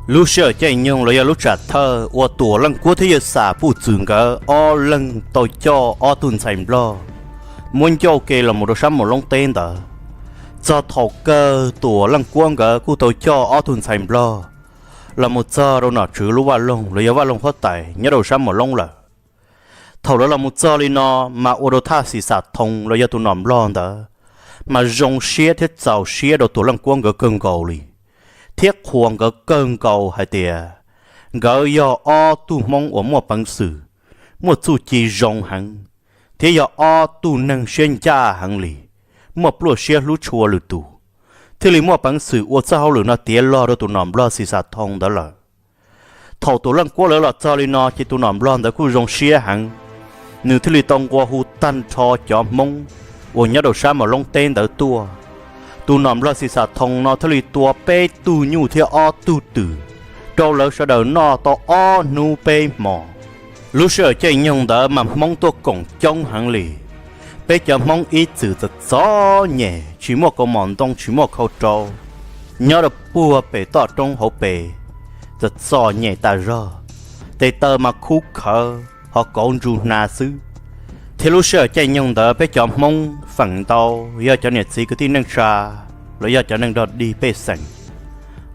Lub sij hawm caij nyoog los yog lub tsam thawj uas Tuam Leej Kuab thiab Yawg Xam Puj Txwm nkawd ob leeg tau coj ob tug ntxhais Nplog muab ncauj ke los mus rau sab Mos Loob teb ntawd, txog thaum kawg Tuam Leej Kuab nkawd kuj tau coj ob tug ntxhais Nplog los mus txog rau nom tswv lub vaj loog los yog vaj loog huab tais nyob rau sab Mos Loob lawm. Thaum lawv los mus txog li no, mas ua rau Thaj Xim Xam Thoo los yog tus nom Nplog ntawd mas zoo siab thiab txaus siab rau Tuam Leej Kuab nkawd kawg nkaus li, thiab qhuas nkawd kawg nkaus hais tias nkawd yog ob tug Hmoob uas muaj peev xwm, muaj txuj ci zoo heev, thiab yog ob tug neeg siab ncaj heev li, muaj pluaj siab hlub tshua lwm tus, thiaj li muaj peev xwm ua txoj hauj lwm no tiav log rau tus nom Nplog Xim Xam Thoo ntawd lawm. Thaum Tuam Leej Kuab lawv los txog li no ces tus nom Nplog ntawd kuj zoo siab heev, nws thiaj li tau nqua hu tag nrho cov Hmoob uas nyob rau sab Mos Loob teb ntawd tuaj. Tus nom Nplog Xim Xam Thoo no thiaj li tua peb tug nyuj thiab ob tug twm rau lawv sawv daws noj tau ob hnub peb hmos. Lub sij hawm caij nyoog ntawd mas Hmoob tuaj koom coob heev li. Peb cov Hmoob ib txwm txom txom nyem, tsis muaj kaus mom ntoo, tsis muaj khau rau, nyob rau puag pem toj roob hauv pes, txom txom nyem tas zog, tes taw mas khub khawv ho kauv ntsu hnav xwb. Thiab lub sij hawm caij nyoog ntawd peb cov Hmoob feem ntau yog cov niam txiv kwv tij neej tsa los yog cov neeg dog dig pej xeem,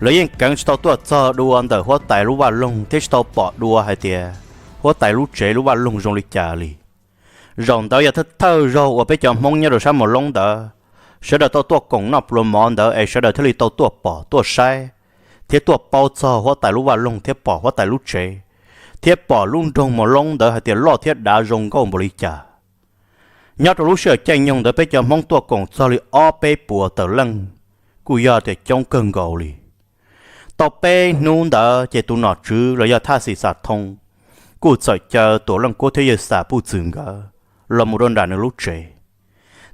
lawv yeej keev tsis tau tuaj txog dua ntawm huab tais lub vaj loog thiab tsis tau pom dua hais tias huab tais lub tsev lub vaj loog zoo li cas li. Zaum ntawd yog thawj thawj zaug uas peb cov Hmoob nyob rau sab Mos Loob ntawd sawv daws tau tuaj koom noj pluas mov ntawd es sawv daws thiaj li tau tuaj pom tuaj saib, thiab tuaj paub txog huab tais lub vaj loog thiab pom huab tais lub tsev, thiab pom lub nroog Mos Loob ntawd hais tias loj thiab dav zoo nkauj npaum li cas. Nyob rau lub sij hawm caij nyoog ntawd peb cov Hmoob tuaj koom txog li ob peb puas tawm leej, kuj yog tias coob kawg nkaus li. Tau peb hnub ntawd ces tus nom tswv los yog Thaj Xim Xam Thoo kuj txawm caw Tuam Leej Kuab thiab Yawg Xam Puj Txwm nkawd los mus rau nram nws lub tsev.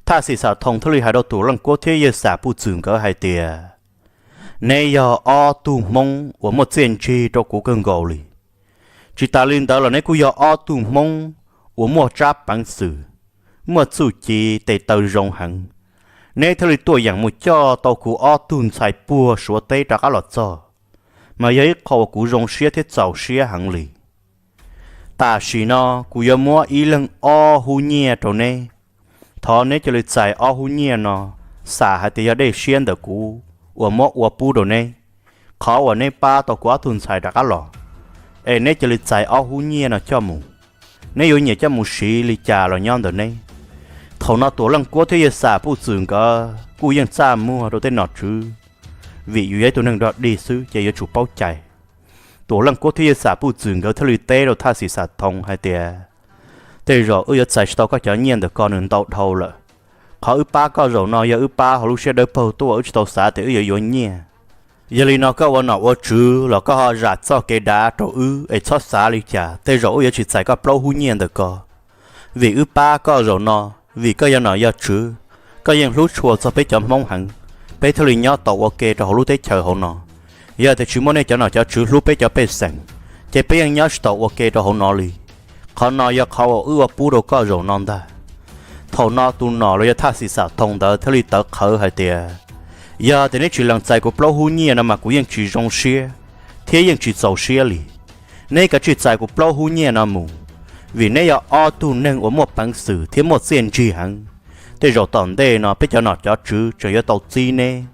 Thaj Xim Xam Thoo thiaj li hais rau Tuam Leej Kuab thiab Yawg Xam Puj Txwm nkawd hais tias, neb yog ob tug Hmoob uas muaj txiaj ntsig rau kuv kawg nkaus li. Tsis tas li ntawd los neb kuj yog ob tug Hmoob uas muaj tsab peev xwm, muaj txuj ci tes taw zoo heev. Neb thiaj li tuaj yeem mus coj tau kuv ob tug ntxhais puag Suav teb rov qab los txog, mas yog ib qho uas kuv zoo siab thiab txaus siab heev li. Tam sim no kuv yuav muab ib leeg ob hub nyiaj rau neb. Thov neb cia li txais ob hub nyiaj no, xam hais tias yog dej siab ntawm kuv uas muab ua pub rau neb, qhov uas neb pab tau kuv ob tug ntxhais rov qab los. Es neb cia li txais ob hub nyiaj no coj mus, neb yuav nyiam coj mus siv li cas los nyob ntawm neb. Thaum no Tuam Leej Kuab thiab Yawg Xam Puj Txwm nkawd kuj yeej txaj muag rau tej nom tswv, vim yus yog ib tug neeg dog dig xwb ces yuav tsum paub cai. Tuam Leej Kuab thiab Yawg Xam Puj Txwm nkawd thiaj li teb rau Thaj Xim Xam Thoo hais tias, tej zaum wb yuav txais tsis tau koj cov nyiaj ntawm ko, nws ntau dhau lawm. Qhov wb pab koj zaum no yog wb pab hauv lub siab dawb paug tuaj, wb tsis tau xav tias wb yuav yuav nyiaj. Yog li no koj ua nom ua tswv los koj ho zam txoj kev dav rau wb es txhob xav li cas, tej zaum wb yuav tsis txais koj plaub hub nyiaj ntawm ko. Vim wb pab koj zaum no, vim koj yog nom yog tswv, koj yeej hlub tshua txog peb cov Hmoob heev, peb thiaj li nyob tau ua ke rau hauv lub teb chaws hauv no. Yog tias tsis muaj nej cov nom cov tswv hlub peb cov pej xeem, ces peb yeej nyob tsis tau ua ke rau hauv no li. Qhov no yog qhov uas wb ua pub rau koj zaum no ntag. Thaum no tus nom los yog Thaj Xim Xam Thoo ntawd thiaj li tawv qhawv hais tias, yog tias neb tsis lees txais kuv plaub hub nyiaj no mas kuv yeej tsis zoo siab thiab yeej tsis txaus siab li. Neb kav tsij txais kuv plaub hub nyiaj no mus, vim neb yog ob tug neeg uas muaj peev xwm thiab muaj txiaj ntsig heev. Tej zaum tom ntej no peb cov nom cov tswv tseem yuav tau txib neb,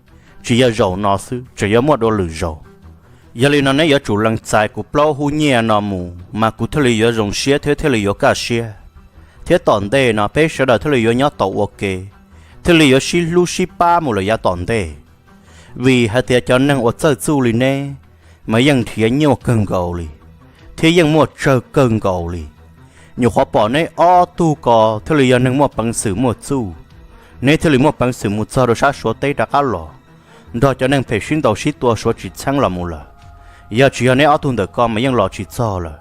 tsis yog zaum no xwb, tseem yuav muaj dua lwm zaus. Yog li no neb yuav tsum lees txais kuv plaub hub nyiaj no mus mas kuv thiaj li yuav zoo siab thiab thiaj li yuav kaj siab, thiab tom ntej no peb sawv daws thiaj li yuav nyob tau ua ke, thiaj li yuav sib hlub sib pab mus lawm yav tom ntej. Vim hais tias cov neeg uas txawj txuj li neb mas yeej nrhiav nyuaj kawg nkaus li, thiab yeej muaj tsawg kawg nkaus li. Nyuam qhuav pom neb ob tug ko thiaj li yog neeg muaj peev xwm muaj txuj, neb thiaj li muaj peev xwm mus txog rau sab Suav teb rov qab los, nrog cov neeg phem sib ntaus sib tua Suav tsis txheeb los mus lawm. Yog tsis yog neb ob tug ntawm ko mas yeej los tsis txog lawm.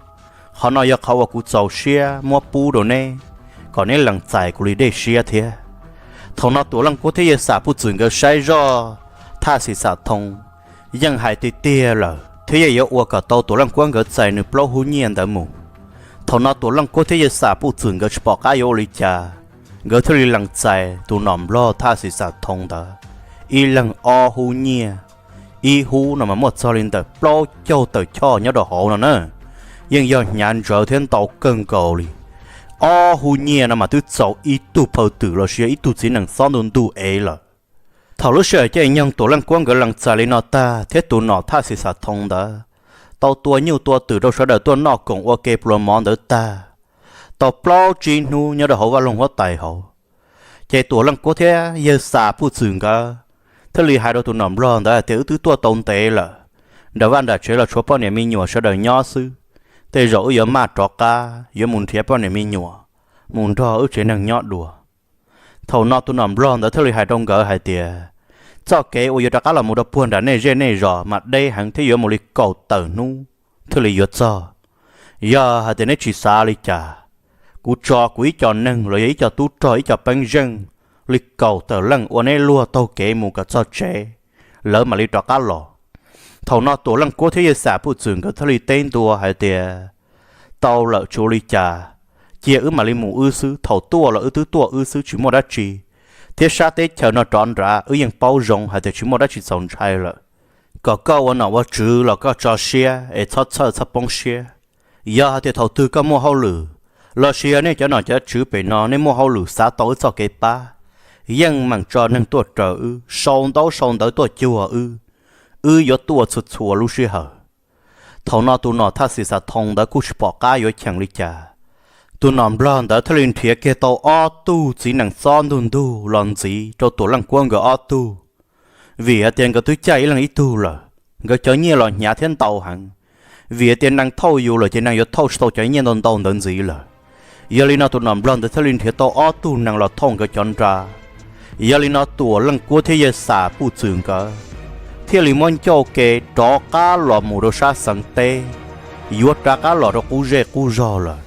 Qhov no yog qhov uas kuv txaus siab muab pub rau neb, kom neb lees txais kuv li dej siab thiab. Thaum no Tuam Leej Kuab thiab Yawg Xam Puj Txwm nkawd saib zoj Thaj Xim Xam Thoo yeej hais tiag tiag lawm thiab yeej yuav ua kom tau Tuam Leej Kuab nkawd txais nws plaub hub nyiaj ntawd mus. Thaum no Tuam Leej Kuab thiab Yawg Xam Puj Txwm nkawd tsis pom qab yuav ua li cas, nkawd thiaj li lees txais tus nom Nplog Thaj Xim Xam Thoo ntawd ib leeg ob hub nyiaj, Ib hub no mas muaj txog li ntawm plaub caug tawm choj nyob rau hauv no na. Yeej yog hnyav ntsawv thiab ntau kawg nkaus li. Ob hub nyiaj no mas twb txaus ib tug phaw twm los sis yog ib tug txiv nees xob ntuj ntuj ev lawm. Thaum lub sij hawm caij nyoog Tuam Leej Kuab nkawd lees txais li no tag thiab tus nom thaj xis xas thoo ntawd tau tua nyuj tua twm rau sawv daws tuaj noj koom ua ke pluas mov ntawd tag, tau plaub tsib hnub nyob rau hauv vaj loog huab tais hauv, ces Tuam Leej Kuab thiab yawg Xas Puj Txwm nkawd thiaj li hais rau tus nom nplog ntawd hais tias, Wb twb tuaj tau ntev lawm, nram vaj nram tsev los tshuav poj niam me nyuam sawv daws nyob xwb. Tej zaum wb yuav maj rov qab yuav mus nrhiav poj niam me nyuam mus nrog wb tsev neeg nyob dua. Thaum no tus nom nplog ntawd thiaj li hais rau nkawd hais tias, Txoj kev uas yuav rov qab los mus rau puag nram nej zej nej zos mas deb heev thiab yuav mus li kaum tawm hnub thiaj li yuav txog. Yog hais tias neb tsis xav li cas, kuv tso kuv ib co neeg los yog ib co tub rog ib co peeb zeej li kaum tawm leej ua neb luag taug kev mus kom txog tsev, lawv mam li rov qab los. Thaum no Tuam Leej Kuab thiab yawg Xas Puj Txwm nkawd thiaj li teb ntua hais tias, Tau lawm, tsis ua li cas, cia wb mam li mus wb xwb, thaum tuaj los wb twb tuaj wb xwb tsis muaj dab tsi, thiab sab teb chaws no rov nrad wb yeej paub zoo hais tias tsis muaj dab tsi txaus ntshai lawm. Kom koj ua nom ua tswv los koj tso siab es txhob txhawj txhob poob siab. Yog hais tias thaum twg koj muaj hauj lwm, los sis yog nej cov nom cov tswv pem no nej muaj hauj lwm xav tau wb txoj kev pab, yeej meem tso neeg tuaj raws wb, sau ntaub sau ntawv tuaj cuag wb, wb yuav tuaj txhua txhua lub sij hawm. Thaum no tus nom thaj xis xas thoo ntawd kuj tsis pom qab yuav cheem li cas, tus nom nplog ntawd thiaj li nrhiav kiag tau ob tug txiv nees xob ntuj ntug los ntxiv rau Tuam Leej Kuab nkawd ob tug, vim hais tias nkawd twb caij ib leeg ib tug lawm, nkawd cov nyiaj los hnyav thiab ntau heev. Vim hais tias nees thauj yus lawm ces nees yuav thauj tsis tau cov nyiaj ntau ntau ntawd ntxiv lawm. Yog li no tus nom nplog ntawd thiaj li nrhiav tau ob tug nees los thauj nkawd cov nra. Yog li no Tuam Leej Kuab thiab yawg Xas Puj Txwm nkawd thiaj li muab ncauj ke rov qab los mus rau sab xeev teb, yuav rov qab los rau qub zej qub zog lawm.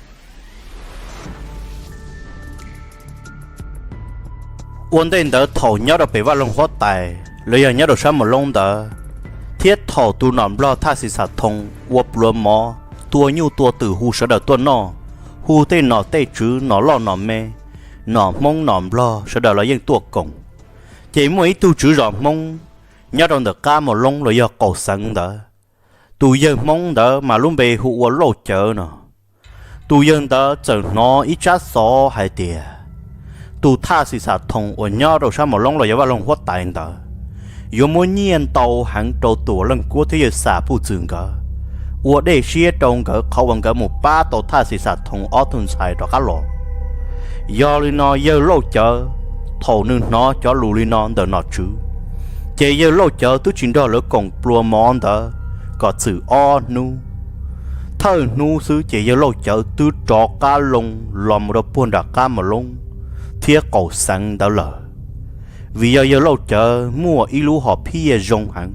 Ua ntej ntawd thaum nyob rau pem vaj loog huab tais los yog nyob rau sab Mos Loob ntawd, thiab thaum tus nom nplog thaj xis xas thoo ua pluav mov tua nyuj tua twm hu sawv daws tuaj noj, hu tej nom tej tswv, nom loj nom me, nom Hmoob nom Nplog sawv daws los yeej tuaj koom. Ces muaj ib tug tswv zos Hmoob nyob rau ntawm qab Mos Loob los yog qaum xeev ntawd. Tus yawg Hmoob ntawd mas lub npe hu ua Lauj Cawv no. Tus yawg ntawd txawm hnov ib tsab xov hais tias tus thaj xis xas thoo uas nyob rau sab Mos Loob los yog vaj loog huab tais ntawd yuav muab nyiaj ntau heev rau Tuam Leej Kuab thiab yawg Xas Puj Txwm nkawd, ua dej siab rau nkawd qhov uas nkawd mus pab tau thaj xis xas thoo ob tug ntxhais rov qab los. Yog li no yawg Lauj Cawv thaum nws hnov cov lus li no ntawm nom tswv, ces yawg Lauj Cawv twb tsis nrog lawv koom pluav mov ntawd kom txwm ob hnub. Thawj hnub xwb ces yawg Lauj Cawv twb rov qab loo los mus rau puag nram qab Mos Loob thiab qaum xeev ntawd lawm. Vim yog yawg Lauj Cawv muaj ib lub hom phiaj zoo heev,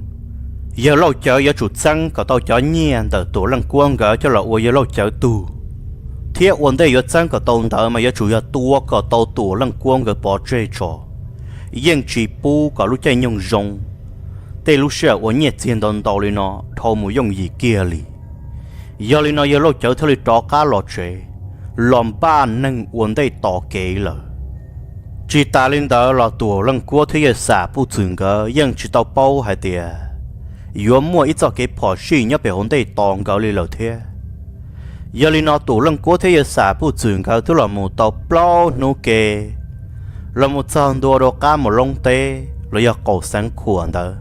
yawg Lauj Cawv yuav tsum txeeb kom tau cov nyiaj ntawm Tuam Leej Kuab nkawd coj los ua yawg Lauj Cawv tug, thiab ua ntej yuav txeeb kom tau ntawd mas yuav tsum yog tua kom tau Tuam Leej Kuab nkawd pov tseg tso, yeej tsis pub kom lub caij nyoog zoo, tej lub sij hawm uas nyiaj txiag ntau ntau li no dhau mus yooj yim kiag li. Yog li no yawg Lauj Cawv thiaj li rov qab los tsev, los npaj neeg ua ntej tos kev lawm. Tsis tas li ntawd los Tuam Leej Kuab thiab yawg Xas Puj Txwm nkawd yeej tsis tau paub hais tias yuav muaj ib txoj kev phom sij nyob pem hauv ntej tos nkawd li lawm thiab. Yog li no Tuam Leej Kuab thiab yawg Xas Puj Txwm nkawd twb los mus tau plaub hnub ke, los mus txog ntua rau qab Mos Loob teb los yog qaum xeev khuam ntawd,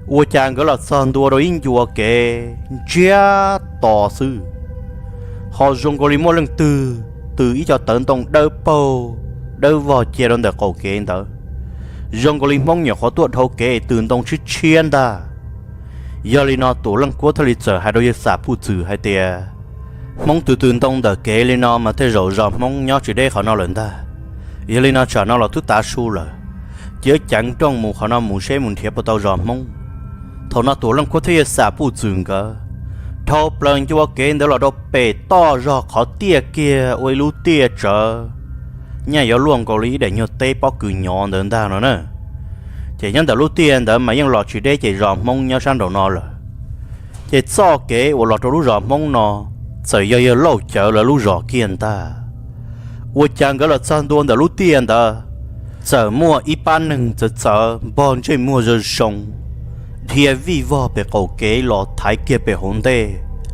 ua cas nkawd los txog ntua rau ib ncua kev ntsiag to xwb, ho zoo nkaus li muaj leej twg tws ib co tawv ntoo dawb paug dawb vog cia rau ntawm qaum kev ntawd, zoo nkaus li Hmoob nyuam qhuav tuaj dhau kev tws ntoo tshiab tshiab ntag. Yog li no Tuam Leej Kuab thiaj li txawm hais rau yawg Xas Puj Txwm hais tias, Hmoob tws tws ntoo ntawm kev li no mas tej zaum zos Hmoob nyob tsis deb qhov no lawm ntag. Yog li no tsam no los twb tav su lawm, cia ceev nrooj mus qhov no mus seb mus nrhiav puas tau zos Hmoob. Thaum no Tuam Leej Kuab thiab yawg Xas Puj Txwm nkawd dhau plaws ncua kev ntawd los rau pem toj zog qhov tiaj kiag ua ib lub tiaj tsawv, nyaj yuav luaj nkaus li ib daim nyuag teb pob kws nyov ntawd ntag no na. Ces nyob ntawm lub tiaj ntawd mas yeej los tsis deb ces zos Hmoob nyob sab nraum no lawm. Ces txoj kev uas los rau lub zos Hmoob no txawm yog yawg Lauj Cawv lawv lub zos kiag ntag. Ua cas nkawd los txog ntua ntawm lub tiaj ntawd, txawm muaj ib pab neeg txawv txawv npog ntsej muag zoo zoo, dhia vij vog pem qaum kev los thaiv kiag pem hauv ntej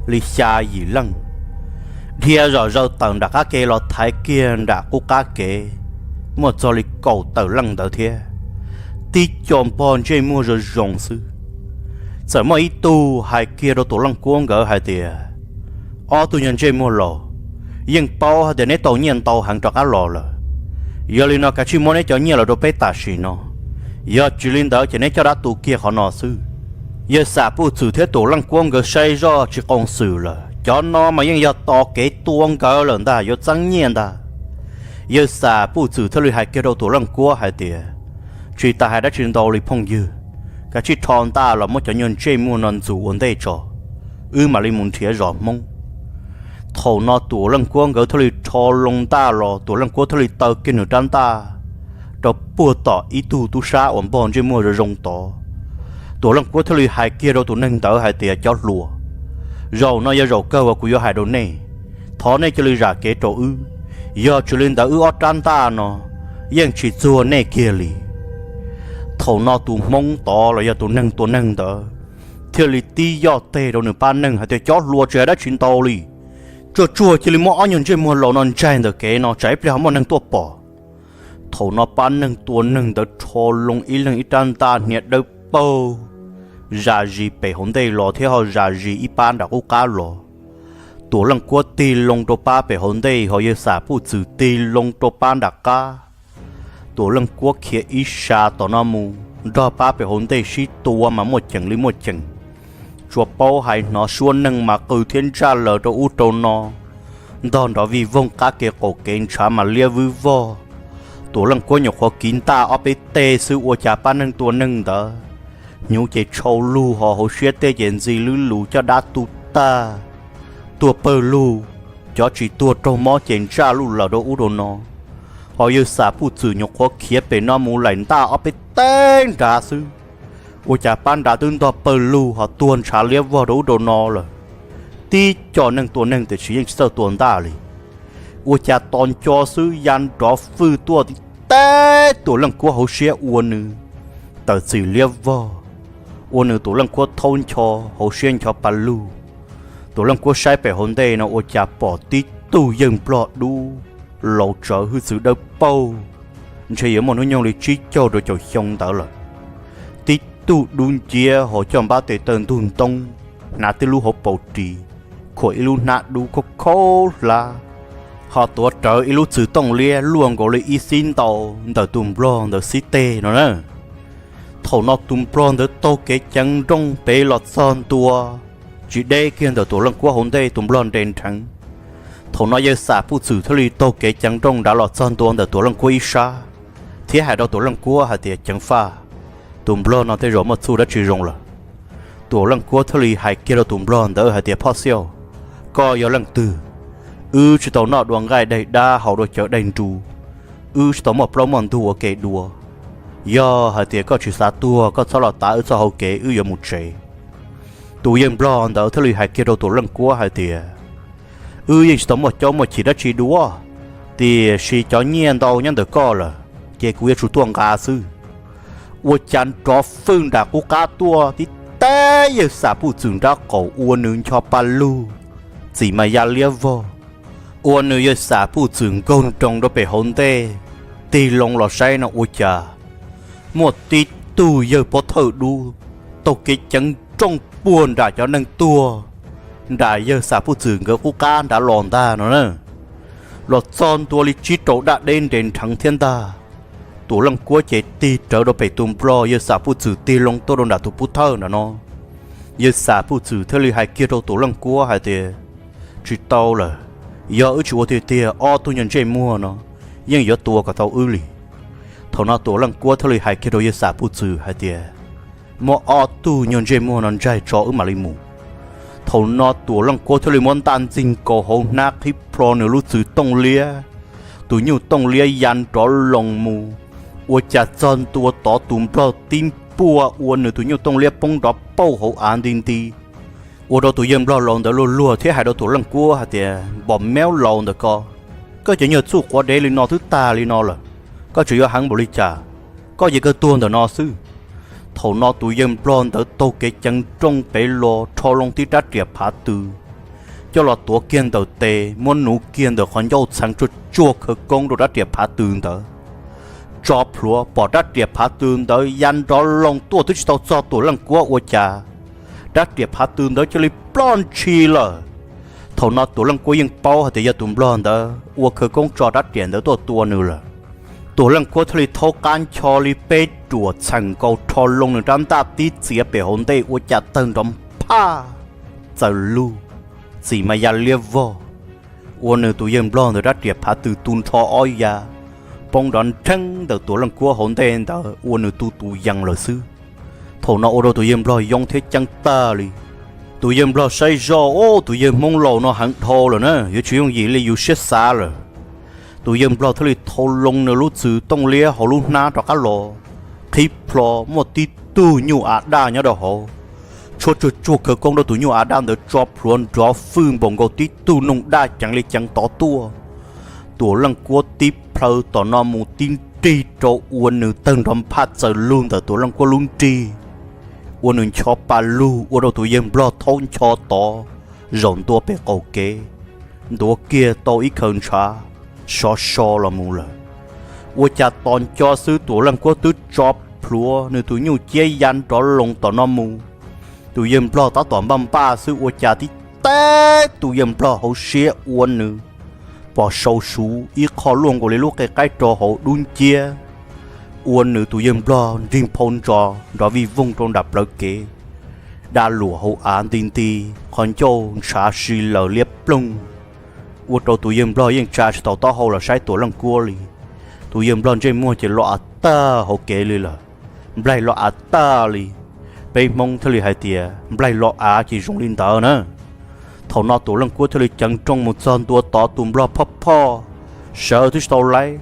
li xya yim leej, dhia zom zaws tawm nram qab kev los thaiv kiag nram qub qab kev, muaj txog li kaum tawm leej ntawd thiab, tib co npog ntsej muag zoo zoo xwb. Txawm muaj ib tug hais kiag rau Tuam Leej Kuab nkawd hais tias, ob tug nyuag ntsej muag laus, yeej paub hais tias neb tau nyiaj ntau heev rov qab los lawm. Yog li no kav tsij muab neb cov nyiaj los rau peb tam sim no, yog tsis li ntawd ces neb coj dab tu kiag qhov no xwb. Yawg Xam Puj Txwm thiab Tuam Leej Kuab nkawd saib zoj tsis qoos xwm lawm, cov no mas yeej yog tos kev tua nkawd lawm ntag, yuav txeeb nyiaj ntag. Yawg Xam Puj Txwm thiaj li hais kiag rau Tuam Leej Kuab hais tias, tsis tas hais dab tsi ntau li phooj ywg, kav tsij rho ntaj los muab cov nyuag ntsej muag no ntxuam ua ntej tso, wb mam li mus nrhiav zos Hmoob. Thaum no Tuam Leej Kuab nkawd thiaj li rho loo ntaj los, Tuam Leej Kuab thiaj li taw kiag nws rab ntaj rau puag tom ib tug tub sab uas npog ntsej muag zoo zoo tod. Tuam Leej Kuab thiaj li hais kiag rau tus neeg ntawd hais tias, cov hluas, zaum no yog zaum kawg uas kuv yuav hais rau nej, thov nej cia li zam kev rau wb, yog tsis li ntawd wb ob rab ntaj no yeej tsis txuag nej kiag li. Thaum no tus Hmoob tod los yog tus neeg tua neeg ntawd thiaj li tib yoj teg rau nws pab neeg hais tias, cov hluas, tsis hais dab tsi ntau li, tsuag tsuag cia li muab ob nyuag ntsej muag laus no ntsaig ntawm kev no tsam ib pliag ho muaj neeg tuaj pom. Thaum no pab neeg tua neeg ntawd rho loo ib leeg ib rab ntaj hniav dawb paug zam zis pem hauv ntej los thiab ho zam zis ib pab nram qub qab los. Tuam Leej Kuab tig loo rau pab pem hauv ntej, ho yawg Xam Puj Txwm tig loo rau pab nram qab. Tuam Leej Kuab khiav ib sab tom no mus nrog pab pem hauv ntej sib tua mas muaj ceem li muaj ceem. Tsuas paub hais hnov suab neeg mas qw thiab ntsaj lawm rau ub rau no, ntog nrov vij voog qab kev qaum kev ntshav mas liab vwb vog. Tuam Leej Kuab nyuam qhuav kiv ntaj ob peb teg xwb ua cas pab neeg tua neeg ntawd hnyuv ces tshau lug ho hauv siab tej ces ntxi lwb lus coj dab tu tag, tuag pawg lug, cov tsis tuag raug mob ces ntsaj luj lawm rau ub rau no. Ho yawg Xam Puj Txwm nyuam qhuav khiav pem no mus laim ntaj ob peb teg nrad xwb, ua cas pab nrad twb ntog pawg lug ho tuag ntshav liab vog rau ub rau no lawm. Tib co neeg tua neeg tiam sis yeej tsis txawj tua ntaj li. Ua cas tos nco xwb ya nrov fwj tuaj tib teg Tuam Leej Kuab hauv siab ua nws tawm txim liab vog, ua nws Tuam Leej Kuab thaub ncho hauv siab ncho pa lug. Tuam Leej Kuab saib pem hauv ntej no ua cas pom tib tug yawg nplog dub laus tsawv hwj txwv dawb paug, ntshe yuav muaj hnub nyoog li tsib caug rau caum xyoo ntawd lawm. Tib tug dub nciab ho coj npab tes taw ntug ntoob, hnav tib lub hauv paus ris, khuam ib lub hnab dub khaub khaub hlab, ho tuav rawv ib lub txwm tooj liab luaj nkaus li ib xib ntau ntawm tus nplog ntawd xib teg no na. Thaum no tus nplog ntawd taug kev ceev nrooj pem los txog ntua, tsis deb kiag ntawm Tuam Leej Kuab hauv ntej, tus nplog nres nrheev. Thaum no yawg Xam Puj Txwm thiaj li taug kev ceev nrooj nrad los txog ntua ntawm Tuam Leej Kuab ib sab, thiab hais rau Tuam Leej Kuab hais tias, ceev faj, tus nplog no tej zaum muaj txuj dab tsi zoo lawm. Tuam Leej Kuab thiaj li hais kiag rau tus nplog ntawd hais tias, phoj Xiauj, koj yog leej twg? Wb tsis tau noj dua nqaij daig dab haus dua cawv daig nru, wb tsis tau muaj plaub muaj ntug ua ke dua. Yog hais tias koj tsis xav tuag, koj txhob los tav wb txoj hau kev, wb yuav mus tsev. Tus yawg nplog ntawd thiaj li hais kiag rau Tuam Leej Kuab hais tias, wb yeej tsis tau muaj caub muaj chim dab tsi dua, tiam sis cov nyiaj ntau nyob ntawm koj lawm, ces kuv yuav tsum tuaj nqa xwb. Ua cas nrov fwj nram qub qab tuaj tib teg yawg Xam Puj Txwm nrab qaum ua nws ncho pa lug, txim mas ya liab vog, ua nws yawg Xam Puj Txwm nkaug nroos rau pem hauv ntej, tig loo los saib no ua cas muaj tib tug yawg pov thawj dub taug kev ceev nrooj puag nram cov neeg tuag, nram yawg Xam Puj Txwm nkawd qub qab nrad los ntag no na. Los txog ntua li tsib rau daj deb nres nrheev thiab ntag. Tuam Leej Kuab ces tig rawv rau pem tus nplog, yawg Xam Puj Txwm tig loo tuaj rau nram tus pov thawj nram no. Yawg Xam Puj Txwm thiaj li hais kiag rau Tuam Leej Kuab hais tias, tsis tau lawm, yog wb tsis ua tiag tiag ob tug nyuag ntsej muag no yeej yuav tua kom tau wb li. Thaum no Tuam Leej Kuab thiaj li hais kiag rau yawg Xam Puj Txwm hais tias, muab ob tug nyuag ntsej muag no ntsaig tso wb mam li mus. Thaum no Tuam Leej Kuab thiaj li muab ntaj ntxig nkaus hauv hnab qhib plho nws lub txwm tooj liab, tus nyuj tooj liab ya nrov loos mus, ua cas txog ntua tod tus nplog tib npuaj ua nws tus nyuj tooj liab poob nrov pauj hauv av nti nti, ua rau tus yawg nplog laus ntawd luag luag thiab hais rau Tuam Leej Kuab hais tias, npom meob laus ntawm ko, koj cov nyuag txuj quav dev li no twb tag li no lawm, koj tseem yuav heev npaum li cas? Koj yeej kawg tuag ntawm no xwb. Thaum no tus yawg nplog ntawd taug kev ceev nrooj pem los rho loo tib rab riam phav tw coj los tuav kiag ntawm tes, muab nuv kiag ntawm qhov ncauj txheev tsuag tsuag khawv koob rau rab riam phav tw ntawd. Tso plhuav pom rab riam phav tw ntawd ya nrov loo tuaj twb tsis tau txog Tuam Leej Kuab ua cas rab riam phav tw ntawd cia li ploj ntshis lawm. Thaum no Tuam Leej Kuab yeej paub hais tias yog tus nplog ntawd ua khawv koob tso rab riam ntawd tuaj tua nws lawm. Tuam Leej Kuab thiaj li thaub qab ncho li peb ruam txheem nkaus rho loo nws rab ntaj tib txiav pem hauv ntej ua cas tawg nrov phaj txaws lug, txim mas ya liab vog, ua nws tus yawg nplog ntawd rab riam phav tw tu nrho ob ya poob nrov nrheeb ntawm Tuam Leej Kuab hauv ntej ntawd ua nws tu tus yees lawm xwb. Thaum no ua rau tus yawg nplog yoob thiab ceeb tag li. Tus yawg nplog saib zoj, o, tus yawg Hmoob laus no heev dhau lawm na, yuav tsis yooj yim li yus siab xav lawm. Tus yawg nplog thiaj li thau loo nws lub txwm tooj liab hauv lub hnab rov qab los, qhib plho muaj tib tug nyuj av daj nyob rau hauv. Tshuab tsuag tsuag khawv koob rau tus nyuj av daj ntawd tso plhuav nrov fwj npaum nkaus tib tug noog daj ceev li ceev tod tuaj. Tuam Leej Kuab tib plhaw tom no mus tib nrig rau ua nws tawg nrov phaj txaws lug ntawm Tuam Leej Kuab lub nrig, ua nws ncho pa lug ua rau tus yawg nplog thaub ncho tod zaum ntua pem qaum kev, ntuav kiag tau ib khaws ntshav sov so los mus lawm. Ua cas tos nco xwb Tuam Leej Kuab twb tso plhuav nws tus nyuj ciab ya nrov loo tom no mus. Tus yawg nplog tab tom npaj npaj xwb ua cas tib teb tus yawg nplog hauv siab ua nws pom sau suv ib qho luaj nkaus li lub qe qaib rau hauv dub nciab, ua nws tus yawg nplog nrig nphau ntsos nrov vij voog rau nram plawv kev, da luam hauv av nti nti, qhov ncauj ntshav si laws liab ploog, ua rau tus yawg nplog yeej tsa tsis taus taub hau los saib Tuam Leej Kuab li. Tus yawg nplog ntsej muag ces lo av tag hauv kev li lawm, nplaig lo av tag li. Peb Hmoob thiaj li hais tias nplaig lo av ces zoo li ntawd na. Thaum no Tuam Leej Kuab thiaj li ceev nrooj mus txog ntua tod tus nplog phoj phoj, sawv twb tsis tau laib.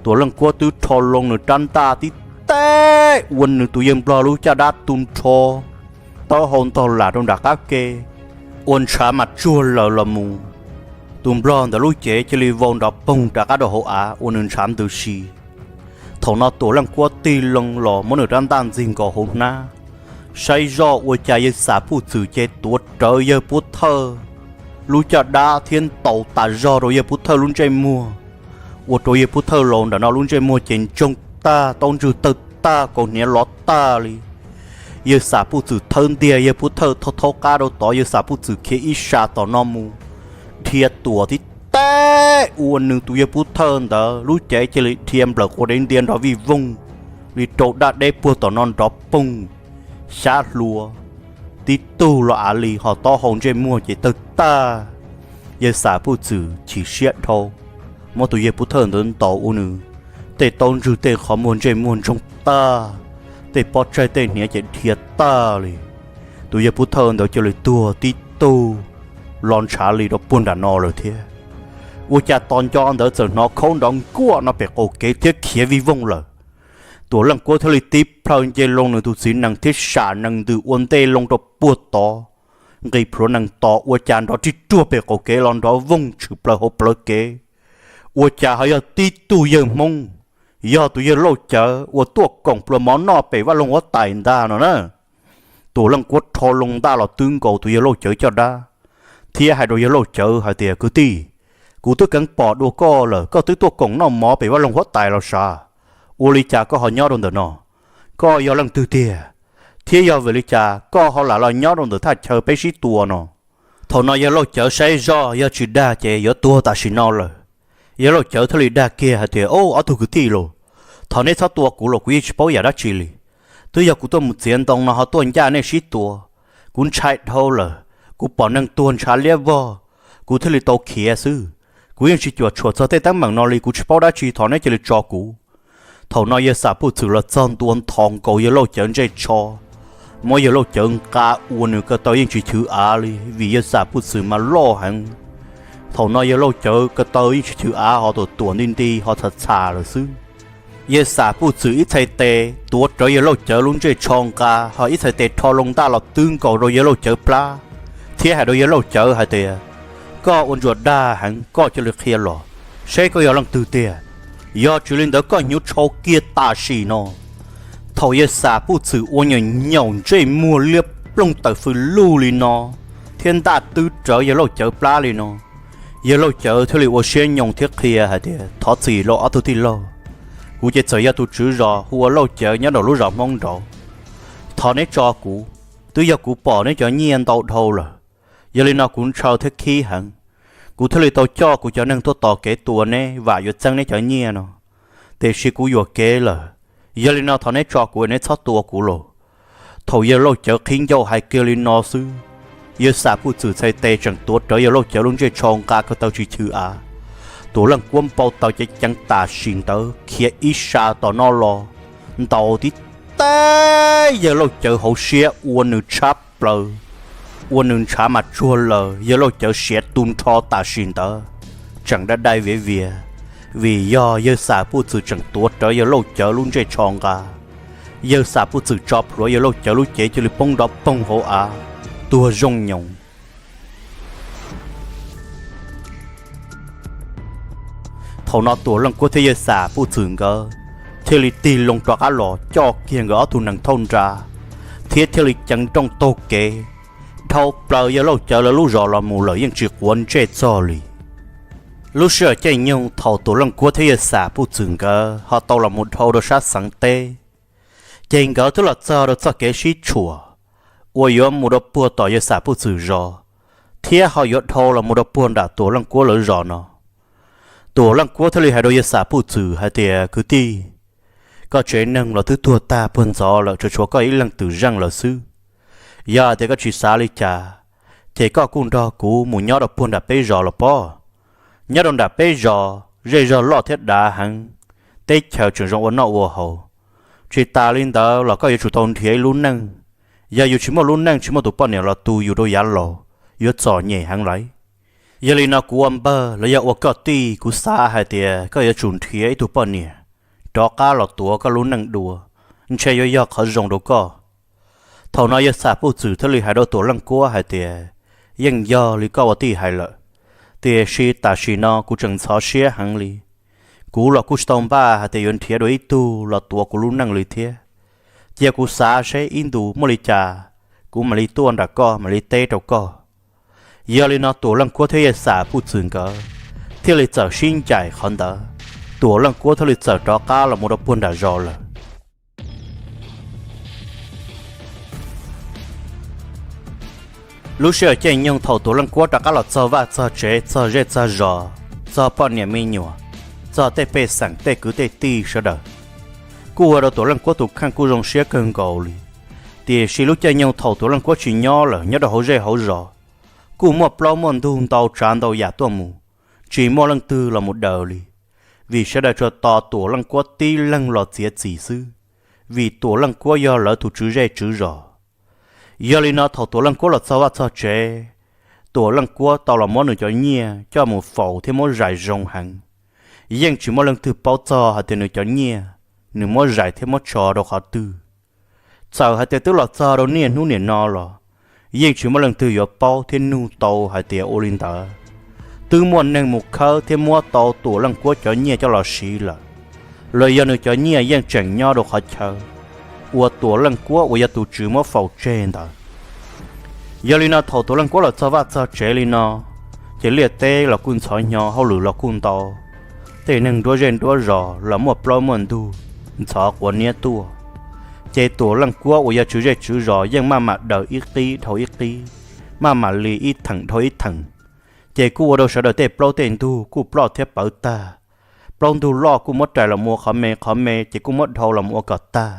Tuam Leej Kuab twb rho loo nws rab ntaj tib teb ua nws tus yawg nplog lub caj dab tu nrho, taub hau ntog lam rau nram qab ke, ua ntshav mas tsuag laws los mus. Tus nplog ntawd lub cev cia li vau nrov poog rov qab rau hauv av ua nws ntshav ntws si. Thaum no Tuam Leej Kuab tig loo los muab nws rab ntaj ntxig nkaus hauv hnab, saib zoj ua cas yawg Xam Puj Txwm ces tuav rawv yawg Pub Thawj lub caj dab thiab ntaus tas zog rau yawg Pub Thawj lub ntsej muag, ua rau yawg Pub Thawj laus nram no lub ntsej muag ces ntsoog tag, taub ntswg tawg tag, kaus hniav lov tag li. Yawg Xam Puj Txwm thawb ntiag yawg Pub Thawj thaub thaub qab rau tod, yawg Xam Puj Txwm khiav ib sas tom no mus, dhia tuam tib teb ua nws tus yawg Pub Thawj ntawd lub cev cia li dhia nplawm quav dev ntia nrov vij voog li rau daj deb puag tom no nrov poog, xyab hlua, tib tug los av li ho taub hau ntsej muag ces tawg tag. Yawg Xam Puj Txwm chim siab dhau, muab tus yawg Pub Thawj ntawd ntaus ua nws tej taub ntswg tej qhov muag ntsej muag ntsoog tag, tej pob tsaig tej hniav ces dhia tag li. Tus yawg Pub Thawj ntawd cia li tuag tib tug los ntshav li rau puag nram no lawm thiab. Ua cas tos nco ntawd txawm hnov khaub nrov nkuaj no pem qaum kev thiab khiav vij voog lawm. Tuam Leej Kuab thiaj li tib plhaw nce loo nws tus txiv nees thiab sam nees ntws ua ntej loo rau puag tod, nqis plhuav nees tos ua cas nrov rig ruag pem qaum kev los nrov voog tshwm plaws hauv plawv kev. Ua cas ho yog tib tug yawg Hmoob, yog tus yawg Lauj Cawv uas tuaj koom pluas mov noj pem vaj loog huab tais ntag no na. Tuam Leej Kuab rho loo ntaj los twb nkaus tus yawg Lauj Cawv caj dab, thiab hais rau yawg Lauj Cawv hais tias, Kwv tij, kuv twb keev pom dua koj lawm, koj twb tuaj koom noj mov pem vaj loog huab tais los sav, ua li cas koj ho nyob rau ntawm no? Koj yog leej twg tiag? Thiab yog vim li cas koj ho lam los nyob rau ntawm thaj chaw peb sib tua no? Thaum no yawg Lauj Cawv saib zoj yog tsis dag ces yuav tuag tam sim no lawm. Yawg Lauj Cawv thiaj li dag kiag hais tias, Au, ob tug kwv tij los, thov neb txhob tua kuv los kuv yeej tsis paub yam dab tsi li. Twb yog kuv tuaj mus txiav ntoo no ho tuaj ncaj nej sib tua. Kuv ntshai dhau lawm, kuv pom neeg tuag ntshav liab vog, kuv thiaj li tau khiav xwb. Kuv yeej tsis cuam tshuam txog tej teeb meem no li, kuv tsis paub dab tsi, thov neb cia li tso kuv. Thaum no yawg Xam Puj Txwm los txog ntua nthos nkaus yawg Lauj Cawv ntsej tsho, muab yawg Lauj Cawv nqa ua nws ko taw yeej tsis chwv av li vim yawg Xam Puj Txwm mas loj heev. Thaum no yawg Lauj Cawv ko taw yeej tsis chwv av ho tuam tuam nti nti ho txham txham lawm xwb. Yawg Xam Puj Txwm ib txhais tes tuav rawv yawg Lauj Cawv lub ntsej tsho nqa, ho ib txhais tes rho loo ntaj los twb nkaus rau yawg Lauj Cawv plab, thiab hais rau yawg Lauj Cawv hais tias, Koj ua ntsuas dag heev, koj cia li qhia los, seb koj yog leej twg tiag. Yog tsis li ntawd koj hnyuv tshau kiag tam sim no. Thaum yawg Xam Puj Txwm ua nyaum nyaum ntsej muag liab ploog tawm fws lug li no thiab ntaj twb rawv yawg Lauj Cawv plab li no, yawg Lauj Cawv thiaj li ua siab nyoo thiab qhia hais tias, Thov txim lauj ob tug tij laug, kuv ces txawm yog tus tswv zos hu ua Lauj Cawv nyob rau lub zos Hmoob nraud. Thov neb tso kuv, twb yog kuv pom neb cov nyiaj ntau dhau lawm, yog li no kuv ntshaw thiab khib heev. Kuv thiaj li tau coj kuv cov neeg tuaj tos kev tua neb vam yuav txeeb neb cov nyiaj no, tiam sis kuv yuam kev lawm. Yog li no thov neb tso kuv, neb txhob tua kuv los. Thaum yawg Lauj Cawv qhib ncauj hais kiag li no xwb, yawg Xam Puj Txwm txhais tes tseem tuav rawv yawg Lauj Cawv lub ntsej tsho nqa ko taw tsis chwv av. Tuam Leej Kuab npau taws ceev ceev tam sim ntawd khiav ib sab tom no los ntaus tib teg yawg Lauj Cawv hauv siab ua nws tshab plaws, ua nws ntshav mas tsuag lawm, yawg Lauj Cawv siav tu nrho tam sim ntawd tseem dai dai viav vias, vim yog yawg Xam Puj Txwm tseem tuav rawv yawg Lauj Cawv lub ntsej tsho nqa. Yawg Xam Puj Txwm tso plhuav yawg Lauj Cawv lub cev cia li poob nrov poog hauv av, tuag zoo nyoos. Thaum no Tuam Leej Kuab thiab yawg Xam Puj Txwm nkawd thiaj li tig loo rov qab los coj kiag nkawd ob tug nees thauj nra, thiab thiaj li ceev nrooj taug kev dhau plaws yawg Lauj Cawv lawv lub zos los mus lawm yeej tsis quav ntsej txog li. Lub sij hawm caij nyoog thaum Tuam Leej Kuab thiab yawg Xam Puj Txwm nkawd ho tau los mus dhau rau sab xeev teb, ces nkawd twb los txog rau txoj kev sib tshuam uas yuav mus rau puag tom yawg Xam Puj Txwm zos, thiab ho yuav dhau los mus rau puag nram Tuam Leej Kuab lawv zos no. Tuam Leej Kuab thiaj li hais rau yawg Xam Puj Txwm hais tias, Kwv tij, koj tsev neeg los twb tuag tag puag ntxov lawm, tsuas tshuav koj ib leeg twm zeej lawm xwb. Yog hais tias koj tsis xav li cas, ces koj kuj nrog kuv mus nyob rau puag nram peb zos los pob. Nyob rau nram peb zos zej zog loj thiab dav heev, teb chaws tseem zoo ua noj ua haus. Tsis tas li ntawd los koj yuav tsum tau nrhiav ib lub neej. Yog yus tsis muaj lub neej, tsis muaj tus poj niam los tu yus rau yav laus, yuav txom nyem heev lawm. Yog li no kuv ua npawg los yog ua koj tij, kuv xav hais tias koj yuav tsum nrhiav ib tug poj niam rov qab los tuav koj lub neej dua, ntshe yuav yog qhov zoo rau koj. Thaum no yawg Xam Puj Txwm thiaj li hais rau Tuam Leej Kuab hais tias, Yeej yog li koj ua tij hais lawm, tiam sis tam sim no kuv tseem ntxhov siab heev li. Kuv los kuj tsis tau npaj hais tias yuav nrhiav dua ib tug los tuav kuv lub neej li thiab. Cia kuv xav seb ib ntus muaj li cas, kuv mam li tuaj nram koj mam li teb rau koj. Yog li no Tuam Leej Kuab thiab yawg Xam Puj Txwm nkawd thiaj li txawm sib ncaim qhov ntawd, Tuam Leej Kuab thiaj li txawm rov qab los mus rau puag nram zos lawm. Lub sij hawm caij nyoog thaum Tuam Leej Kuab rov qab los txog vaj txog tsev, txog zej txog zos, txog poj niam me nyuam, txog tej pej xeem tej kwv tej tij sawv daws, kuj ua rau Tuam Leej Kuab tus kheej kuj zoo siab kawg nkaus li. Tiam sis lub caij nyoog thaum Tuam Leej Kuab tsis nyob lawm, nyob rau hauv zej hauv zos, kuj muaj plaub muaj ntug ntau tsav ntau yam tuaj mus, tsis muaj leej twg los mus daws li, vim sawv daws tsuas tos Tuam Leej Kuab tib leeg los txiav txim xwb, vim Tuam Leej Kuab yog lawv tus tswv zej tswv zos. Yog li no thaum Tuam Leej Kuab los txog vaj txog tsev, Tuam Leej Kuab tau los muab nws cov nyiaj coj mus faus thiab muab zais zoo heev. Yeej tsis muaj leej twg paub txog hais tias nws cov nyiaj nws muab zais thiab muab tso rau qhov twg. Txawm hais tias twb los txog rau niaj hnub niam no los yeej tsis muaj leej twg yuav paub thiab nug tau hais tias ua li ntawd twb muaj neeg mus khawb thiab muab tau Tuam Leej Kuab cov nyiaj coj los siv lawm, los yog nws cov nyiaj yeej tseem nyob rau qhov chaw uas Tuam Leej Kuab uas yog tus tswv muab faus tseg ntawd. Yog li no thaum Tuam Leej Kuab los txog vaj txog tsev li no, ces liaj teb los kuj ntxhov hnyo, hauj lwm los kuj ntau, tej neeg nruab zej nruab zos los muaj plaub muaj ntug ntxhov quav niab tuaj. Ces Tuam Leej Kuab uas yog tswv zej tswv zos yeej maj mam daws ib qib dhau ib qib, maj mam li ib theem dhau ib theem, ces kuj ua rau sawv daws tej plaub tej ntug kuj ploj thiab pawv tag. Plaub ntug loj kuj muab rais los mus ua qhov me, qhov me ces kuj muab dhau los mus ua kom tag.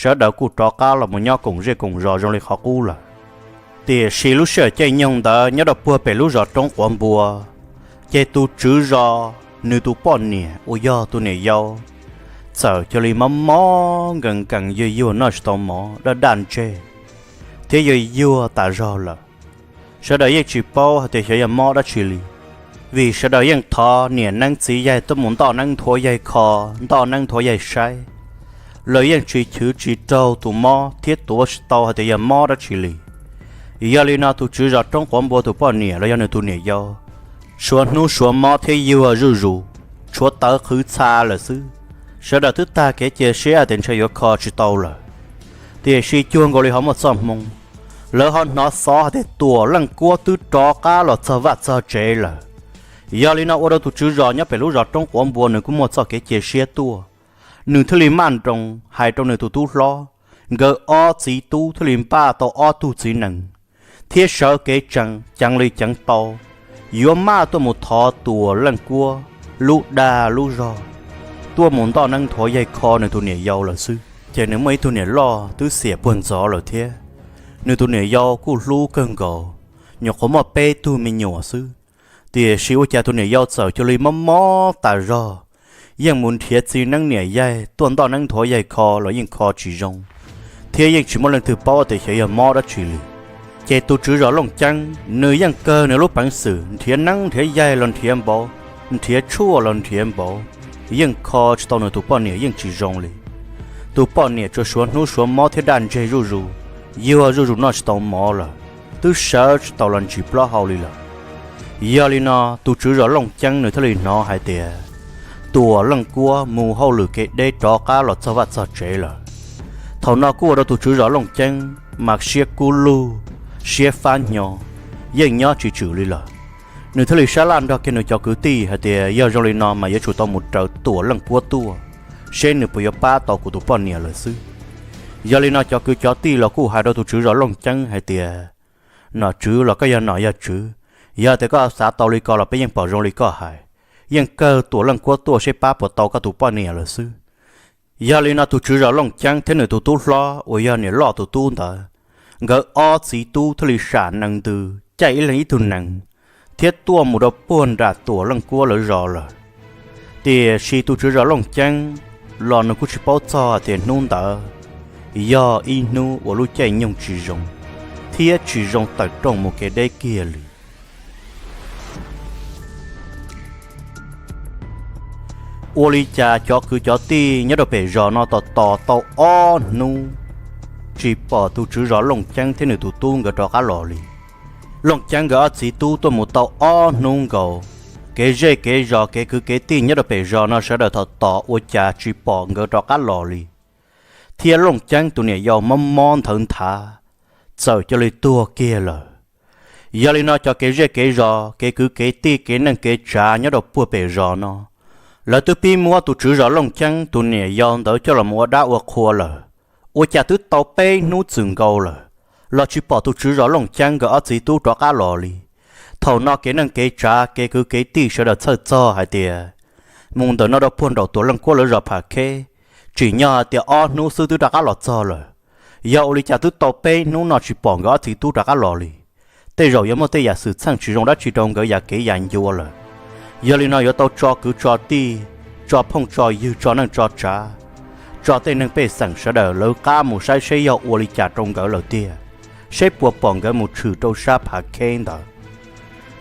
Sawv daws kuj rov qab los mus nyob koom zej koom zos zoo li qhov qub lawm. Tiam sis lub sij hawm caij nyoog ntawd nyob rau puag pem lub zos Roob Quav Npua, ces tus tswv zos nws tus poj niam uas yog tus niam yau txawm cia li mob mob nkees nkees, yuag yuag noj tsis tau mov, daj daj ntseg thiab yuag yuag tas zog lawm. Sawv daws yeej tsis paub hais tias xyov yog mob dab tsi li, vim sawv daws yeej thov niam neeb txiv yaig tuaj mus ntoj neeb nthuav yaig kho, ntoj neeb nthuav yaig saib, lawv yeej tsis chwv tsis raug tus mob thiab tuav tsis tau hais tias yog mob dab tsi li. Yog li no tus tswv zos Roob Quav Npua tus poj niam los yog nws tus niam yau, suav hnub suav mob thiab yuag zuj zus, tshuav tawv qhwv txha lawm xwb, Sawv daws twb tag kev cia siab tias ntshe yuav kho tsis tau lawm, tiam sis cuag nkaus li ho muaj txoj hmoo, lawv ho hnov xov hais tias Tuam Leej Kuab twb rov qab los txog vaj txog tsev lawm. Yog li no ua rau tus tswv zos nyob pem lub zos roob quav npua nws kuj muaj txoj kev cia siab tuaj, nws thiaj li maj nroos hais rau nws tus tub hlob, nkawd ob txiv tub thiaj li npaj tau ob tug txiv nees thiab sawv kev tsees ceev li ceev tau, yuav maj tuaj mus thov Tuam Leej Kuab lub dag lub zog tuaj mus ntoj neeb nthuav yaig kho nws tus niam yau lawm xwb. Ces nws muaj ib tug niam loj twb xiam puag ntxov lawm thiab, nws tus niam yau kuj hlub kawg nkaus, nyuam qhuav muaj peb tug me nyuam xwb, tiam sis ua cas tus niam yau txawm cia li mob mob tas zog, yeej mus nrhiav txiv neeb niam yaig tuaj ntoj neeb nthuav yaig kho los yeej kho tsis zoo, thiab yeej tsis muaj leej twg paub tias xyov yog mob dab tsi li. Ces tus tswv zos Looj Ceeb nws yeej kawg nws lub peev xwm nrhiav neeb nrhiav yaig los nrhiav npaum, nrhiav tshuaj los nrhiav npaum, yeej kho tsis tau nws tus poj niam yeej tsis zoo li. Tus poj niam tsuas suav hnub suav mob thiab daj ntseg zuj zus, yuag zuj zus noj tsis tau mov lawm, twb sawv tsis tau los ntsis plaub hau li lawm. Yog li no tus tswv zos Looj Ceeb nws thiaj li hnov hais tias Tuam Leej Kuab mus hauj lwm kev deb rov qab los txog vaj txog tsev lawm. Thaum no kuj ua rau tus tswv zos Looj Ceeb mas siab kub lug, siab fab hnyo, yeej nyob tsis tswm li lawm. Nws thiaj li sab laj nrog kiag nws cov kwv tij hais tias yog zoo li no mas yuav tsum tau mus raws Tuam Leej Kuab tuaj, seb nws puas yuav pab tau kuv tus poj niam lawm xwb. Yog li no cov kwv cov tij los kuj hais rau tus tswv zos Looj Ceeb hais tias, nom tswv los koj yog nom yog tswv, yog tias koj xav tau li ko los peb yeej pom zoo li koj hais, yeej kawg Tuam Leej Kuab tuaj seb pab puas tau koj tus poj niam lawm xwb. Yog li no tus tswv zos Looj Ceeb thiab nws tus tub hlob uas yog niam loj tus tub ntawd, nkawd ob txiv tub thiaj li sam nees ntws caij ib leeg ib tug nees thiab tuaj mus rau puag nram Tuam Leej Kuab lawv zos lawm. Tiam sis tus tswv zos Looj Ceeb los nws kuj tsis paub txog tias hnub ntawd yog ib hnub uas lub caij nyoog tsis zoo thiab tsis zoo tawm rooj mus kev deb kiag li. Ua li cas cov kwv cov tij nyob rau pem zos no tos tos tau ob hnub tsis pom tus tswv zos Looj Ceeb thiab nws tus tub nkawd rov qab los li. Looj Ceeb nkawd ob txiv tub tuaj mus tau ob hnub nkaus, kev zej kev zos kev kwv kev tij nyob rau pem zos no sawv daws tos tos ua cas tsis pom nkawd rov qab los li, thiab Looj Ceeb tus niam yau mob mob nthawv nthav, txawm cia li tuag kiag lawm. Yog li no cov kev zej kev zos kev kwv kev tij kev neej kev tsav nyob rau puag pem zos no, lawv twb pib muab tus tswv zos Looj Ceeb tus niam yau ntawd coj los ua dab ua qhua lawm. Ua cas twb tau peb hnub txwm nkaus lawm los tsis pom tus tswv zos Looj Ceeb nkawd ob txiv tub rov qab los li. Thaum no kev neej kev tsav kev kwv kev tij sawv daws txhawj txog hais tias mus ntawm no rau puag nraum Tuam Leej Kuab lawv zos Pham Kheb, tsim nyog hais tias ob hnub xwb twb rov qab los txog lawm. Yog ua li cas twb tau peb hnub no tsis pom nkawd ob txiv tub rov qab los li? Tej zaum yuav muaj tej yam xwm txheej tsis zoo dab tsi rau nkawd yam kev yam ncua lawm. Yog li no yuav tau tso kwv tso tij, tso phooj tso ywg, tso neej tso tsav, tso tej neeg pej xeem sawv daws lawv qab mus saib seb yog ua li cas rau nkawd lawm tiag, seb puas pom nkawd mus tshwm rau sab Pham Kheb ntawd.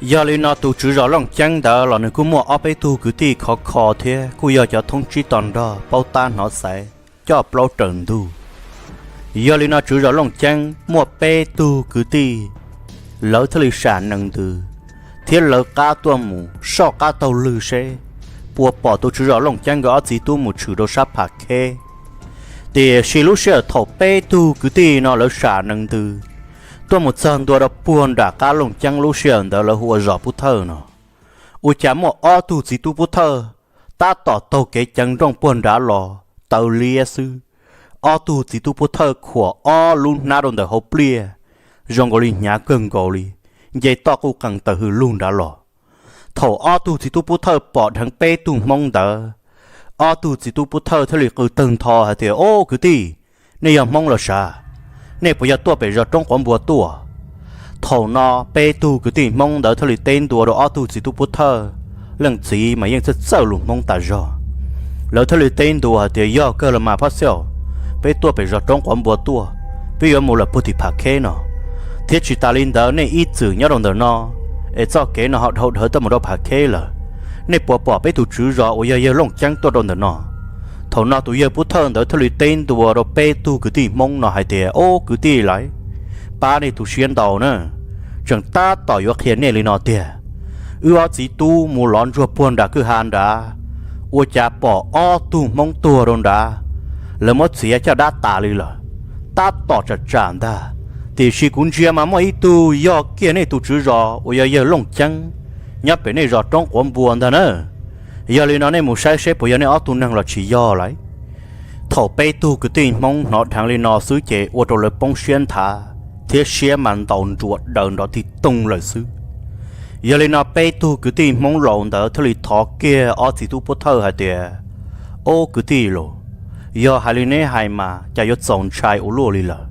Yog li no tus tswv zos Looj Ceeb ntawd los nws kuj muaj ob peb tug kwv tij khov kho thiab kuj yog cov thoob tsib to nrog paub tab hnov xaiv, coj plaub raws ntug. Yog li no tswv zos Looj Ceeb muaj peb tug kwv tij, lawv thiaj li sam nees ntws thiab lawv qab tuaj mus soj qab taug lw seb puas pom tus tswv zos Looj Ceeb nkawd ob txiv tub mus tshwm rau sab Pham Kheb. Tiam sis lub sij hawm thaum peb tug kwv tij no lawv sam nees ntws tuaj mus txog ntua rau puag nram qab Looj Ceeb lub sij hawm ntawd lawv hu ua zos Pub Thawj no, ua cas muaj ob tug txiv tub Pub Thawj tab tom taug kev ceev nrooj puag nrad los taw liab xwb. Ob tug txiv tub Pub Thawj khuam ob lub hnab rau ntawm hauv pliaj, zoo nkaus li hnyav kawg nkaus li, nce toj quj qees tawm hws lug nrad los. Thaum ob tug txiv tub Pub Thawj pom dheev peb tug Hmoob ntawd, ob tug txiv tub Pub Thawj thiaj li qw tawg ntho hais tias, Ob kwv tij, nej yog Hmoob los sav? Nej puas yog tuaj pem zos Roob Quav Npua tuaj? Thaum no peb tug kwv tij Hmoob ntawd thiaj li teb ntua rau ob tug txiv tub Pub Thawj, leej txiv mas yeej txawj txawj lus Hmoob tas zog. Lawv thiaj li teb ntua hais tias, Yog kawg los mas Phab Xyaum, peb tuaj pem zos Roob Quav Npua tuaj, peb yuav mus lawm puag tim Pham Kheb no, thiab tsis tas li ntawd nej ib txwm nyob rau ntawm no es txoj kev no ho dhau dhawv tuaj mus rau Pham Kheb lawm. Nej puas pom peb tus tswv zos uas yog yawg Looj Ceeb tuaj rau ntawm no? Thaum no tus yawg Pub Thawj ntawd thiaj li teb ntua rau peb tug kwv tij Hmoob no hais tias, Ob kwv tij lawv, pab nej tu siab ntau na, tseem tab tom yuav qhia nej li no tiag. Wb ob txiv tub mus lov ntsuag puag nram kwj ha nrad, Ua cas pom ob tug Hmoob tuag rau nrad, lawv muab txiav caj dab tas li lawm, tab tom tsam tsam ntag. Tiam sis kuv ntsia mas muaj ib tug yog kiag nej tus tswv zos uas yog yawg Looj Ceeb nyob pem nej zos roob quav npua ntag na. Yog li no nej mus saib seb puas yog nej ob tug neeg los tsis yog lawm. Thaum peb tug kwv tij Hmoob hnov dheev li no xwb ces ua rau lawv poob siab nthav thiab siab mas ntaus nruas daws nrov tig toog lawm xwb. Yog li no peb tug kwv tij Hmoob laus ntawd thiaj li thov kiag ob txiv tub pov thawj hais tias, Ob kwv tij los, yog hais li neb hais mas cas yuav txaus ntshai ua luaj li lawm.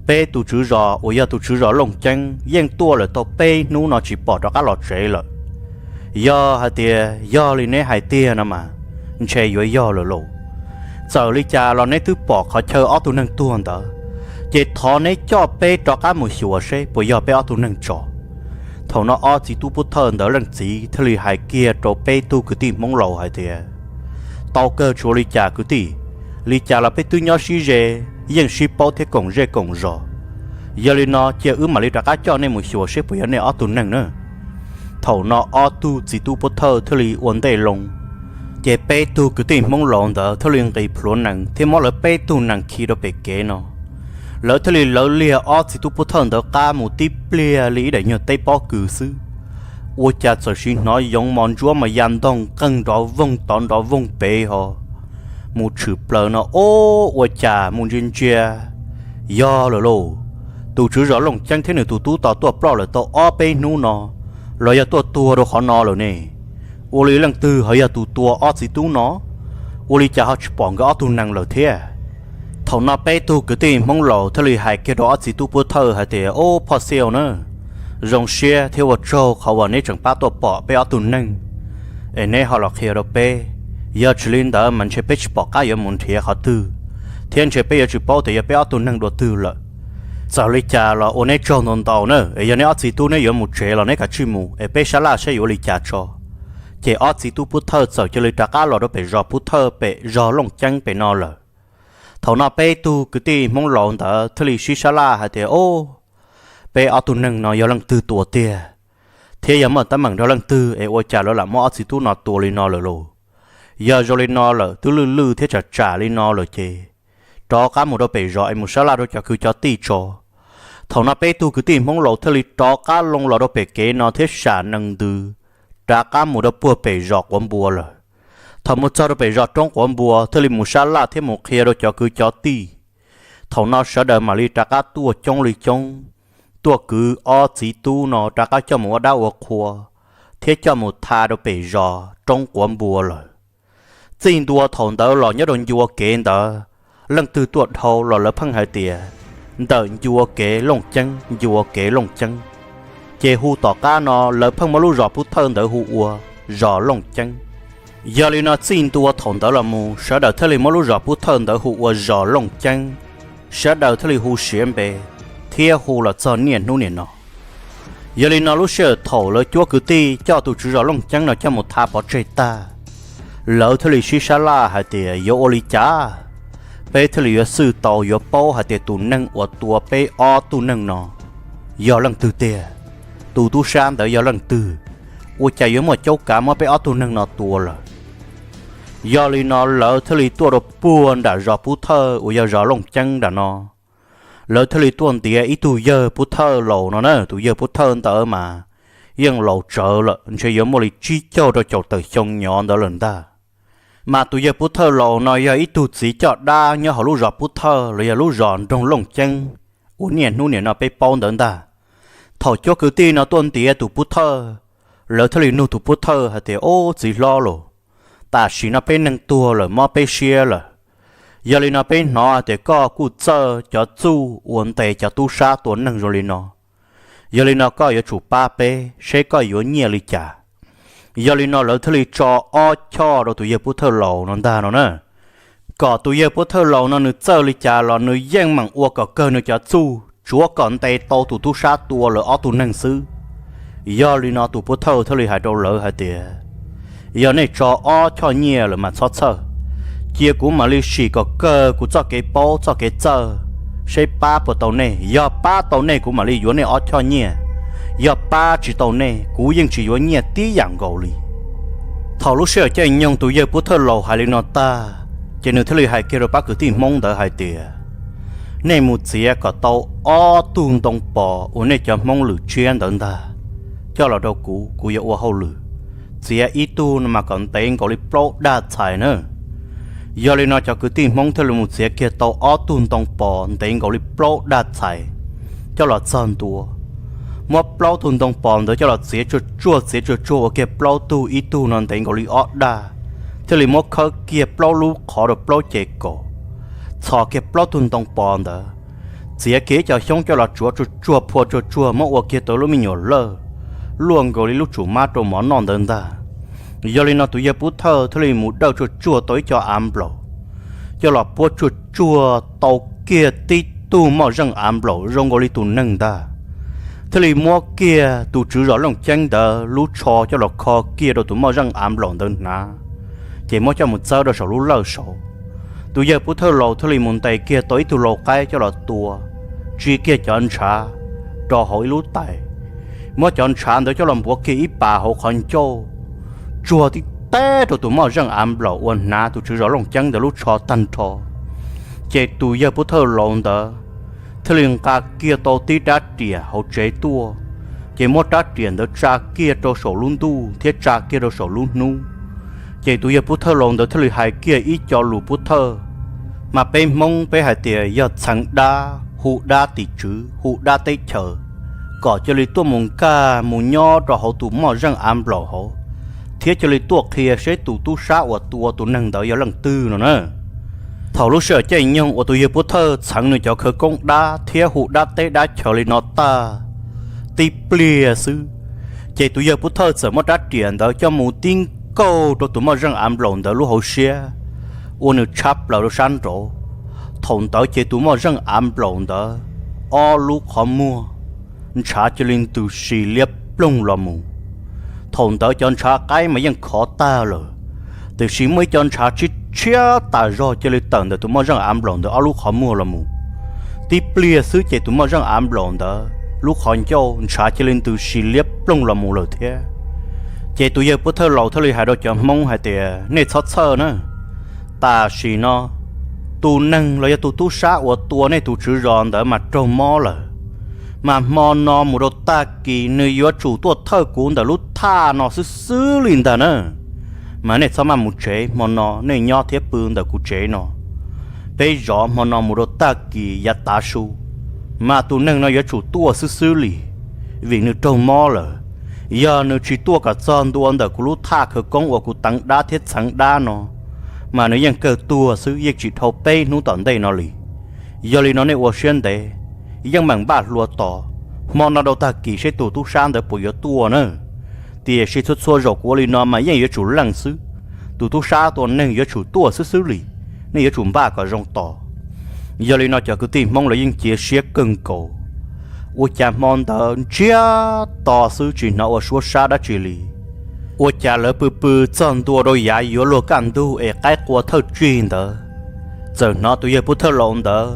Peb tus tswv zos uas yog tus tswv zos Looj Ceeb yeej tuaj lawm tau peb hnub no tsis pom rov qab los tsev lawm. Yog hais tias yog li neb hais tiag no mas ntshe yuav yog lawm lauj. Txawm li cas los neb twb pom qhov chaw ob tug neeg tuag ntawd, ces thov neb coj peb rov qab mus xyuas seb puas yog peb ob tug neeg tso. Thaum no ob txiv tub pov thawj ntawd leej txiv thiaj li hais kiag rau peb tug kwv tij Hmoob laus hais tias, Tau kawg tsis ua li cas kwv tij, li cas los peb twb nyob sib ze, yeej sib paub thiab koom zej koom zos. Yog li no cia wb mam li rov qab coj nej mus xyuas seb puas yog nej ob tug neeg na. Thaum no ob tug txiv tub pov thawj thiaj li ua ntej loo, ces peb tug kwv tij Hmoob laus ntawd thiaj li nqis plhuav nees thiab muab lawv peb tug nees khi rau pem kev no. Lawv thiaj li lawv liag ob txiv tub pov thawj ntawd qab mus tib pliag li ib daim nyuag teb pob kws xwb, ua cas txawm sim hnov yoov mos ntsuab mas ya ntoog nqeeg nrov voog tod nrov voog pem ho mus tshwm plaws no. Ob, ua cas mus ntsia ntsia, yog lawm lauj. Tus tswv zos Looj Ceeb thiab nws tus tub tos tuaj ploj lawm tau ob peb hnub no los yog tuaj tuag rau qhov no lawm ne. Ua li leej twg ho yog tus tua ob txiv tub no? Ua li cas ho tsis pom nkawd ob tug nees lawm thiab? Thaum no peb tug kwv tij Hmoob laus thiaj li hais kiag rau ob txiv tub pov thawj hais tias, Ob, phoj xiaj na, zoo siab thiab ua tsaug qhov uas neb tseem pab tuaj pom peb ob tug neeg es neb ho los qhia rau peb. Yog tsis li ntawd mas ntshe peb tsis pom qab yuav mus nrhiav qhov twg, thiab ntshe peb yuav tsis paub tias yog peb ob tug neeg dua twg lawm. Txawm li cas los ua neb tsaug ntau ntau na, es yog neb ob txiv tub neb yuav mus tsev los neb kav tsij mus es peb sab laj saib yuav ua li cas tso. Ces ob txiv tub pov thawj txawm cia li rov qab los rau pem zos pov thawj pem zos Looj Ceeb pem no lawm. Thaum no peb tug kwv tij Hmoob laus ntawd thiaj li sib sab laj hais tias, Ob, peb ob tug neeg no yog leej twg tua tiag? Thiab yog muaj teeb meem nrog leej twg es ua cas lawv lam muab ob txiv tub no tua li no lawm lauj? Yog zoo li no lawm twb lwj lwj thiab tsam tsam li no lawm ces rov qab mus rau pem zos es mus sab laj rau cov kwv cov tij tso. Thaum no peb tug kwv tij Hmoob laus thiaj li rov qab loo los rau pem kev no thiab sam nees ntws rov qab mus rau puag pem zos quav npua lawm. Thaum mus txog rau pem zos roob quav npua thiaj li mus sab laj thiab mus qhia rau cov kwv cov tij. Thaum no sawv daws mam li rov qab tuaj coob li coob, tuaj kwv ob txiv tub no rov qab coj mus ua dab ua qhua thiab coj mus tha rau pem zos roob quav npua lawm. Txij ntua thaum ntawd los nyob rau ncua kev ntawd, leej twg tuaj dhau los lawv pheej hais tias, Ntawm ncua kev Looj Ceeb, ncua kev Looj Ceeb. Ces hu tom qab no lawv pheej muab lub zos pov thawj ntawd hu ua zos Looj Ceeb. Yog li no txij ntua thaum ntawd los mus sawv daws thiaj li muab lub zos pov thawj ntawd hu ua zos Looj Ceeb, sawv daws thiaj li hu siav npe thiab hu los txog niaj hnub niam no. Yog li no lub sij hawm thaum lawv cuab kwv tij coj tus tswv zos Looj Ceeb no coj mus tha pov tseg tag, lawv thiaj li sib sab laj hais tias, Yuav ua li cas peb thiaj li yuav xwj tau yuav paub hais tias tus neeg uas tua peb ob tug neeg no yog leej twg tiag? Tus tub sab ntawd yog leej twg? Ua cas yuav muaj caub kav muab peb ob tug neeg no tua lawm? Yog li no lawv thiaj li tuaj rau puag nram zos pov thawj uas yog zos Looj Ceeb nram no. Lawv thiaj li tuaj ntiav ib tug yawg pov thawj laus no na, tus yawg pov thawj ntawd mas yeej laus tsawv lawm, ntshe yuav muaj li tsib caug rau caum tawm xyoo nyov ntawd lawm ntag. Mas tus yawg pov thawj laus no yog ib tug txiv coj dab nyob hauv lub zos pov thawj los yog lub zos nroog Looj Ceeb uas niaj hnub niam no peb paub ntawd ntag. Thaum cuab kwv tij no tuaj ntiav tus pov thawj, lawv thiaj li nug tus pov thawj hais tias, Ob, txiv hlob los, tam sim no peb neeg tuag lawm mob peb siab lawm. Yog li no peb hnov hais tias koj kuj txawj cov txuj uas ntes cov tub sab tua neeg zoo li no. Yog li no koj yuav tsum pab peb seb koj yuav nyiaj li cas. Yog li no lawv thiaj li tso ob choj rau tus yawg pov thawj laus no ntag no na, kom tus yawg pov thawj laus no nws txawj li cas los nws yeej meem ua kom kawg nws cov txuj, tsuav kom ntes tau tus tub sab tua lawv ob tug neeg xwb. Yog li no tus pov thawj thiaj li hais rau lawv hais tias, Yog nej tso ob choj nyiaj lawm mas txhob txhawj, cia kuv mam li sim kom kawg kuv txoj kev paub txoj kev txawj, seb pab puas tau nej. Yog pab tau nej kuv mam li yuav nej ob choj nyiaj, yog pab tsis tau nej kuv yeej tsis yuav nyiaj tib yam nkaus li. Thaum lub sij hawm caij nyoog tus yawg Pub Thawj Laus hais li no tag, ces nws thiaj li hais kiag rau pab kwv tij Hmoob ntawd hais tias, nej mus txiav kom tau ob tug ntoo pos uas nej cov Hmoob lwm tshiab ntawd ntag, coj los rau kuv, kuv yuav ua hauj lwm. Txiav ib tug no mas kom ntev nkaus li plaub daj txhais na. Yog li no cov kwv tij Hmoob thiaj li mus txiav kiag tau ob tug ntoo pos ntev nkaus li plaub daj txhais coj los txog ntua. Muab plaub tug ntoo pos ntawd coj los txiav tsuag tsuag txiav tsuag tsuag ua kiag plaub tug, ib tug no ntev nkaus li ob daj, thiaj li muab khawb kiag plaub lub qhov rau plaub ces kaum, txhos kiag plaub tug ntoo pos ntawd, txiav kiag ib co xyoob coj los tsuav tsuag tsuag phua tsuag tsuag muab ua kiag tau lub me nyuam lawj luaj nkaus li lub tsum mab rau mov noj ntawd ntag. Yog li no tus yawg Pub Thawj thiaj li mus dawj tsuag tsuag tau ib co av nplaum coj los puab tsuag tsuag tau kiag tib tug moj zeej av nplaum zoo nkaus li tus neeg ntag, thiaj li muab kiag tus tswv zos Looj Ceeb ntawd lub tsho coj los kho kiag rau tus moj zeej av nplaum ntawd hnav, ces muab coj mus txawb rau saum lub lawj saud. Tus yawg Pub Thawj Laus thiaj li mus ntes kiag tau ib tug lau qaib coj los tua, tsi kiag cov ntshav rau hauv ib lub tais, muab cov ntshav ntawd coj los npuav kiag ib pas hauv qhov ncauj, tsuag tib teb rau tus moj zeej av nplaum uas hnav tus tswv zos Looj Ceeb ntawd lub tsho tag nrho. Ces tus yawg Pub Thawj Laus ntawd thiaj li nqa kiag tau tib rab riam hauv tsev tuaj, ces muab rab riam ntawd tsa kiag rau saum lub ntuj thiab tsa kiag rau saum lub hnub. Ces tus yawg Pub Thawj Laus ntawd thiaj li hais kiag ib co lus Pub Thawj, mas peb Hmoob peb hais tias yog txheev dab, hu dab tim tswv, hu dab teb chaws, kom cia li tuaj mus nkag mus nyob rau hauv tus moj zeej av nplaum hauv, thiab cia li tuaj qhia seb tus tub sab uas tua tus neeg ntawd yog leej twg no na. Thaum lub sij hawm caij nyoog uas tus yawg Pub Thawj txheev nws cov khawv koob dab thiab hu dab teb dab chaws li no tag tib pliag xwb, ces tus yawg Pub Thawj txawm muab rab riam ntawd coj mus tib nkaug rau tus moj zeej av nplaum ntawd lub hauv siab, ua nws tshab plaws rau sab nraud. Thaum ntawd ces tus moj zeej av nplaum ntawd ob lub qhov muag ntshav cia li ntws si liab ploog los mus. Thaum ntawd cov ntshav qaib mas yeej khov tag lawm, tiam sis muaj ib co ntshav tshiab tshiab tas zog cia li tawm ntawm tus moj zeej av nplaum ntawd ob lub qhov muag los mus. Tib pliag xwb ces tus moj zeej av nplaum ntawd lub qhov ncauj ntshav cia li ntws si liab ploog los mus lawm thiab. Ces tus yawg Pub Thawj Laus thiaj li hais rau cov Hmoob hais tias, nej txhob txhawj na, tam sim no tus neeg los yog tus tub sab uas tua nej tus tswv zos ntawd mas raug mob lawm, mas hmo no mus rau tag kis nws yuav tsum tuaj thawj kuv ntawm lub thaj no xwb xwb li ntag na. Mas nej txhob maj mus tsev, hmo no nej nyob thiab pw ntawm kuv tsev no, peb zov hmo no mus rau tag kis yav tav su, mas tus neeg no yuav tsum tuaj xwb xwb li, vim nws raug mob lawm. Yog nws tsis tuaj kom txog ntua ntawm kuv lub thaj khawv koob uas kuv teev dab thiab txheev dab no, mas nws yeej kawg tuag xwb, yeej tsis dhau peb hnub tom ntej no li. Yog li no nej ua siab ntev, yeej meem npaj hlua tos, hmo no rau tag kis seb tus tub sab ntawd puas yuav tuaj na. Tiam sis txhua txhua zaus kuv ua li no mas yeej yuav tsum leej xwb, tus tub sab tua neeg yuav tsum tuaj xwb xwb li, nej yuav tsum npaj kom zoo tos. Yog li no cov kwv tij Hmoob lawv yeej cia siab kawg nkaus. Ua cas hmo ntawd ntsiag to xwb tsis hnov ua suab sab dab tsi li. Ua cas lawv pw pw txog ntua rau yav yuav luag kaj ntug es qaib qua thawj tsig ntawd, txawm hnov tus yawg Pub Thawj Laus ntawd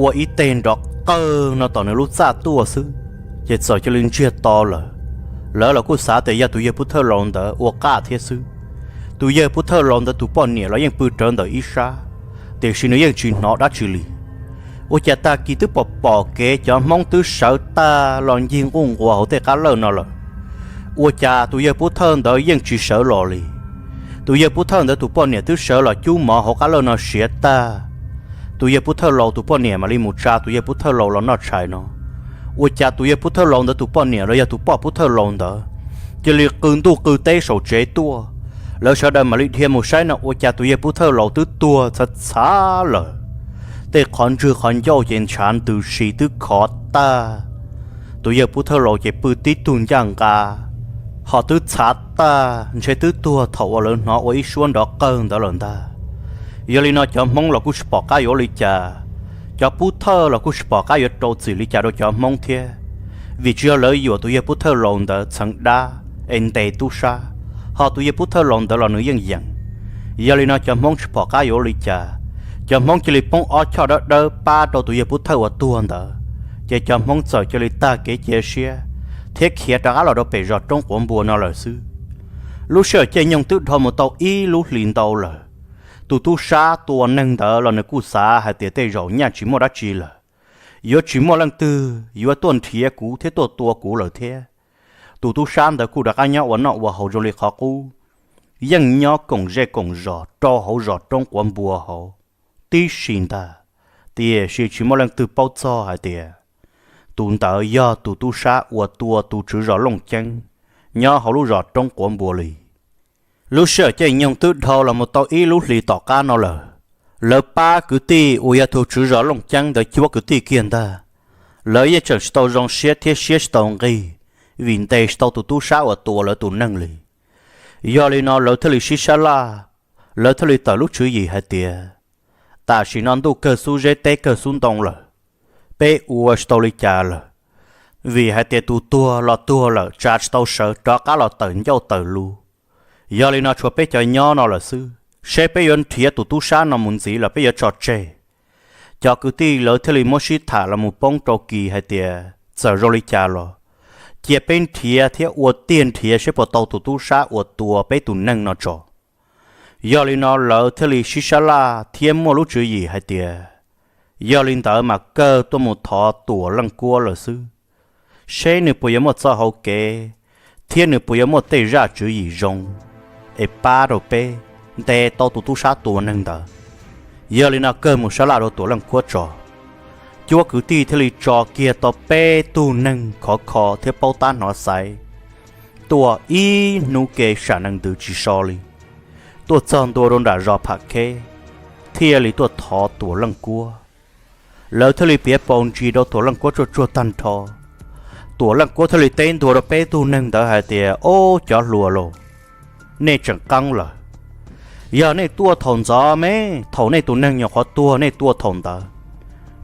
ua ib teg nrov qawg no tom nws lub txaj tuaj xwb, ces txawm cia li ntsiag to lawm. Lawv los kuj xav tias yog tus yawg Pub Thawj Laus ntawd ua qaj thiab xwb. Tus yawg Pub Thawj Laus ntawd tus poj niam los yeej pw rawv ntawm ib sab, tiam sis nws yeej tsis hnov dab tsi li. Ua cas tag kis twb pom pom kev cov Hmoob twb sawv tag los ncig nquj nquas hauv tej qab lawj no lawm, ua cas tus yawg Pub Thawj ntawd yeej tsis sawv los li. Tus yawg Pub Thawj ntawd tus poj niam twb sawv los cub mov hauv qab lawj no siav tag, tus yawg Pub Thawj Laus tus poj niam mam li mus tsa tus yawg Pub Thawj Laus los noj tshais no. Ua cas tus yawg Pub Thawj Laus ntawd tus poj niam los yog tus poj Pub Thawj Laus ntawd cia li qw ntuj qw teb saum tsev tuaj. Lawv sawv daws mam li dhia mus saib no ua cas tus yawg Pub Thawj Laus twb tuag txhav txhav lawm. Tej qhov ntswg qhov ncauj ces ntshav ntws si twb khov tag. Tus yawg Pub Thawj Laus ces pw tib tug ncaj nqa, ho twb txhav tag ntshe twb tuag thaum uas lawv hnov ua ib suab nrov qawg ntawd lawm ntag. Yog li no cov Hmoob los kuj tsis pom qab yuav ua li cas, cov Pub Thawj los kuj tsis pom qab yuav rau txim li cas rau cov Hmoob thiab, vim tsis yog lawv yuam tus yawg Pub Thawj Laus ntawd txheev dab es ntes tub sab, ho tus yawg Pub Thawj Laus ntawd los nws yeej yeem. Yog li no cov Hmoob tsis pom qab yuav ua li cas, cov Hmoob cia li poob ob choj dawb dawb pab rau tus yawg Pub Thawj uas tuag ntawd, ces cov Hmoob txawm cia li tag kev cia siab thiab khiav rov qab los rau pem zos Roob Quav Npua no lawm xwb. Lub sij hawm caij nyoog twb dhau mus tau ib lub hlis ntau lawm. Tus tub sab tua neeg ntawd los nws kuj xav hais tias tej zaum nyaj tsis muaj dab tsi lawm, yuav tsis muaj leej twg yuav tuaj nrhiav kuv thiab tuaj tua kuv lawm thiab. Tus tub sab ntawd kuj rov qab nyob ua noj ua haus zoo li qhov qub, yeej nyob koom zej koom zos rau hauv zos roob quav npua hauv tib si ntag. Tiam sis tsis muaj leej twg paub txog hais tias tus ntawd yog tus tub sab uas tua tus tswv zos Looj Ceeb nyob hauv lub zos roob quav npua li. Lub sij hawm caij nyoog twb dhau los mus tau ib lub hlis tom qab no lawm, lawv pab kwv tij uas yog tus tswv zos Looj Ceeb ntawd cuab kwv tij kiag ntag. Lawv yeej tseem tsis tau zoo siab thiab siab tsis tau nqig, vim ntes tsis tau tus tub sab uas tua lawv tus neeg li. Yog li no lawv thiaj li sib sab laj, lawv thiaj li tawm lub tswv yim hais tias, tam sim no ntuj kawg xub zeb teb kawg xub ntoo lawm, peb ua tsis tau li cas lawm, vim hais tias tus tuag los tuag lawm tsa tsis tau sawv rov qab los tawm ncauj tawm lus. Yog li no tshuav peb cov nyob no lawm xwb, seb peb yuav nrhiav tus tub sab no mus ntxiv los peb yuav tso tseg. Cov kwv tij lawv thiaj li muab sib tham los mus poob rau kis hais tias txawm zoo li cas los cia peb nrhiav thiab ua tiag nrhiav seb puas tau tus tub sab uas tua peb tus neeg no tso. Yog li no lawv thiaj li sib sab laj thiab muaj lub tswv yim hais tias, yog li ntawd mas kawg tuaj mus thov Tuam Leej Kuab lawm xwb, seb nws puas yuav muaj txoj hau kev thiab nws puas yuav muaj tej zaj tswv yim zoo es pab rau peb ntes tau tus tub sab tua neeg ntawd. Yog li no kawg mus sab laj rau Tuam Leej Kuab tso. Cuab kwv tij thiaj li tso kiag tau peb tug neeg khov kho thiab paub tab hnov xaiv tuaj ib hnub ke sam nees ntws tsis so li, tuaj txog ntua rau nram zos Pham Kheb, thiaj li tuaj thov Tuam Leej Kuab. Lawv thiaj li piav paus ntsis rau Tuam Leej Kuab tsuaj tsuag tag nrho. Tuam Leej Kuab thiaj li teb ntua rau peb tug neeg ntawd hais tias, ob cov hluas los, nej tseem qeeb lawm. Yog nej tuaj thaum ntxov me, thaum nej tus neeg nyuam qhuav tuag nej tuaj thaum ntawd,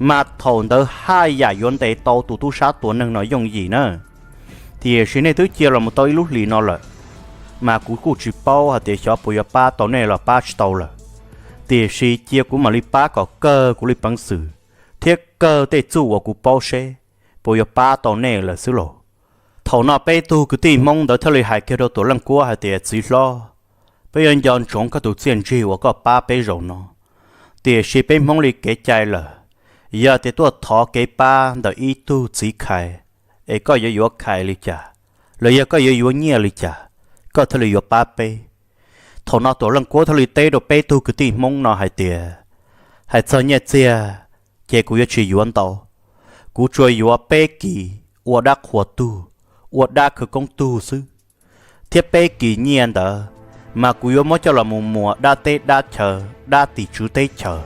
mas thaum ntawd haj yam yuav ntes tau tus tub sab tua neeg no yooj yim na. Tiam sis nej twb cia los mus tau ib lub hlis no lawm, mas kuv kuj tsis paub hais tias xyov puas yuav pab tau nej los pab tsis tau lawm. Tiam sis cia kuv mam li pab kom kawg kuv li peev xwm thiab kawg tej txuj uas kuv paub seb puas yuav pab tau nej lawm xwb lauj. Thaum no peb tug kwv tij Hmoob ntawd thiaj li hais kiag rau Tuam Leej Kuab hais tias, txiv hlob, peb yuav nco ntsoov koj tus txiaj ntsig uas koj pab peb zaum no, tiam sis peb Hmoob li kev cai lawm, yog tias tuaj thov kev pab ntawm ib tug txiv khais, es koj yuav yuav khais li cas, los yog koj yuav yuav nyiaj li cas, koj thiaj li yuav pab peb. Thaum no Tuam Leej Kuab thiaj li teb rau peb tug kwv tij Hmoob no hais tias, hais txog nyiaj txiag ces kuv yuav tsis yuav ntau, kuv tsuas yuav peb kis ua dab qhua tug, ua dab khawv koob tug xwb, thiab peb kis nyiaj ntawd mas kuv yuav muab coj los mus muas dab teb dab chaw, dab tim tswv teb chaws,